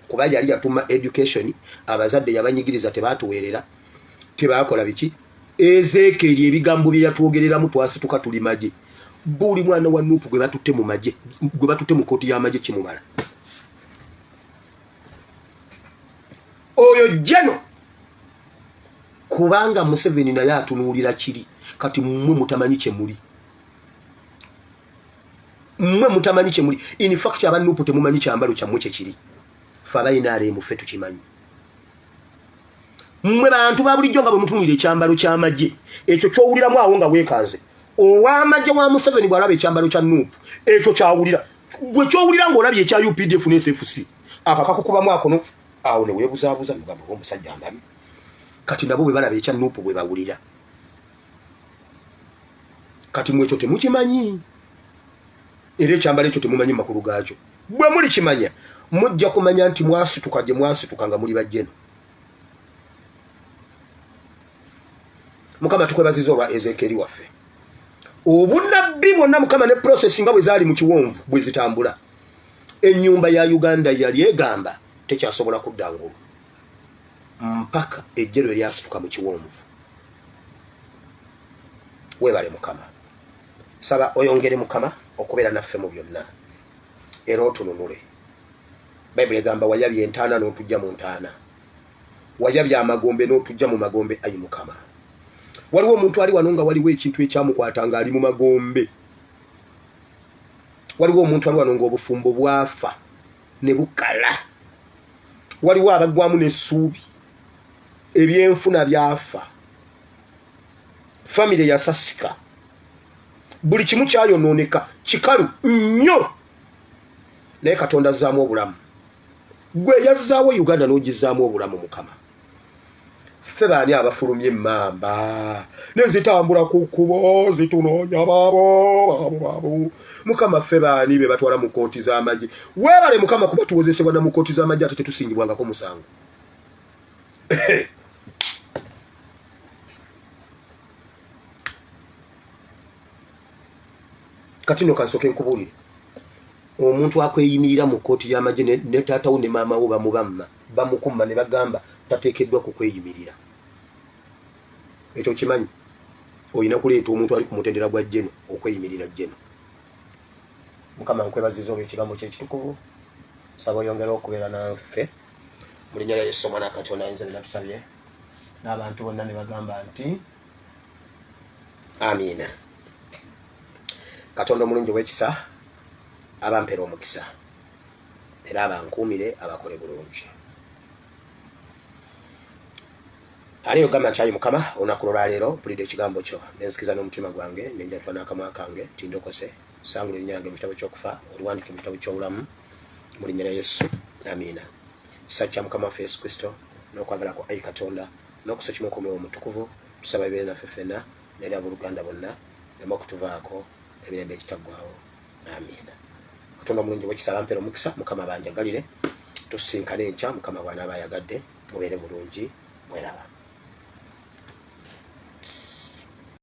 kuba yali yatuma education, abazadde yabanyigiriza, tebatuweerera, tebakola biki. Ezeekeri ebigambo bye yatwogereramu, twasituka tuli magye. Buli mwana wa NUP gwe batutte mu magye, gwe batutte mu kooti y'amagye, kimumala oyo jeno, kubanga Museveni naye atunuulira kiri. Kati mmwe mutamanyi kyemuli, mmwe mutamanyi kyemuli. In fact aba NUP temumanyi kyambalo kyammwe kyekiri. Fe aba NRM ffe tukimanyi. Mmwe bantu ba bulijjo nga bwe mutunuulira ekyambalo ky'amagye ekyo ky'owuliramu awo nga weekanze, ow'amagye wa Museveni bw'alaba ekyambalo kya NUP ekyo kyawulira, gwe kyowulira ng'olabye ekya UPDF ne SFC, akakakukubamu akono awo ne weebuzaabuza, nogamba oba omusajja ndabye. Kati nabo bwe balaba ekya NUP bwe bawulira. Kati mwekyo temukimanyi, era ekyambalo ekyo temumanyi makulu gaakyo. Bwe mulikimanya mujja kumanya nti mwasituka gye mwasituka nga muli bajjeno. Mukama tukwebaziza olwa Ezekyeri waffe. Obunnabbi bwonna Mukama ne process nga bwe zaali mu kiwonvu bwe zitambula. Ennyumba ya Uganda yali egamba tekyasobola kudda ngulu mpaka ejje lwe lyasituka mu kiwonvu. Weebale Mukama. Saba oyongere Mukama okubeera naffe mu byonna era otununule. Bayibuli egamba wayabya entaana n'otujja mu ntaana, wayabya amagombe n'otujja mu magombe. Ayi Mukama, waliwo omuntu ali wano nga waliwo ekintu ekyamukwata ng'ali mu magombe. Waliwo omuntu ali wano ng'obufumbo bwafa ne bukala. Waliwo abaggwamu n'essuubi, ebyenfuna byafa, famire yasasika, buli kimu kyayonooneka, kikalu nnyo. Naye Katonda azzaamu obulamu. Gwe yazzaawo Uganda n'ogizzaamu obulamu Mukama. Ffe baani abafulumya emmamba ne zitambula ku kkubo zitunoonya baabo baabo baabo. Mukama ffe baani be batwala mu kkooti z'amagye? Weebale Mukama kuba tuwozesebwa na mu kkooti z'amagye ate tetusingibwangako musango. Kati nno kansooke nkubuulire, omuntu akweyimirira mu kkooti y'amagye ne taata wo ne maama wo bamubamma bamukumma ne bagamba tateekeddwa kukweyimirira. Ekyo kimanyi olina kuleeta omuntu ali ku mutendera gwa jeno okweyimirira jeno. Mukama nkwebaziza olw'ekigambo kye ekitukuvu. Nsaba oyongere okubeera naffe mu linnya lya Yesu Omwana wa Katonda ayinza byonna tusabye, n'abantu bonna ne bagamba nti amiina. Katonda omulungi ow'ekisa abampeera omukisa era abankuumire abakole bulungi. Ali ogamba nti ayi Mukama, olunaku lwolwaleero mpulidde ekigambo kyo nenzikiza n'omutima gwange nenjatula n'akamwa kange tindokose. Sangula erinnya lyange mu kitabo ky'okufa oliwandike mu kitabo ky'obulamu mu linnya lya Yesu, amiina. Kisa kya Mukama waffe Yesu Kristo n'okwagala kwa ayi Katonda n'okussa kimu okw'Omwoyo Omutukuvu tusaba bibeere naffe ffenna n'eri abooluganda bonna leme okutuvaako emirembe egitaggwaawo, amiina. Katonda omulungi ow'ekisa abampeera omukisa. Mukama banjagalire, tusisinkane enkya Mukama bw'anaaba ayagadde. Mubeere bulungi, mweraba.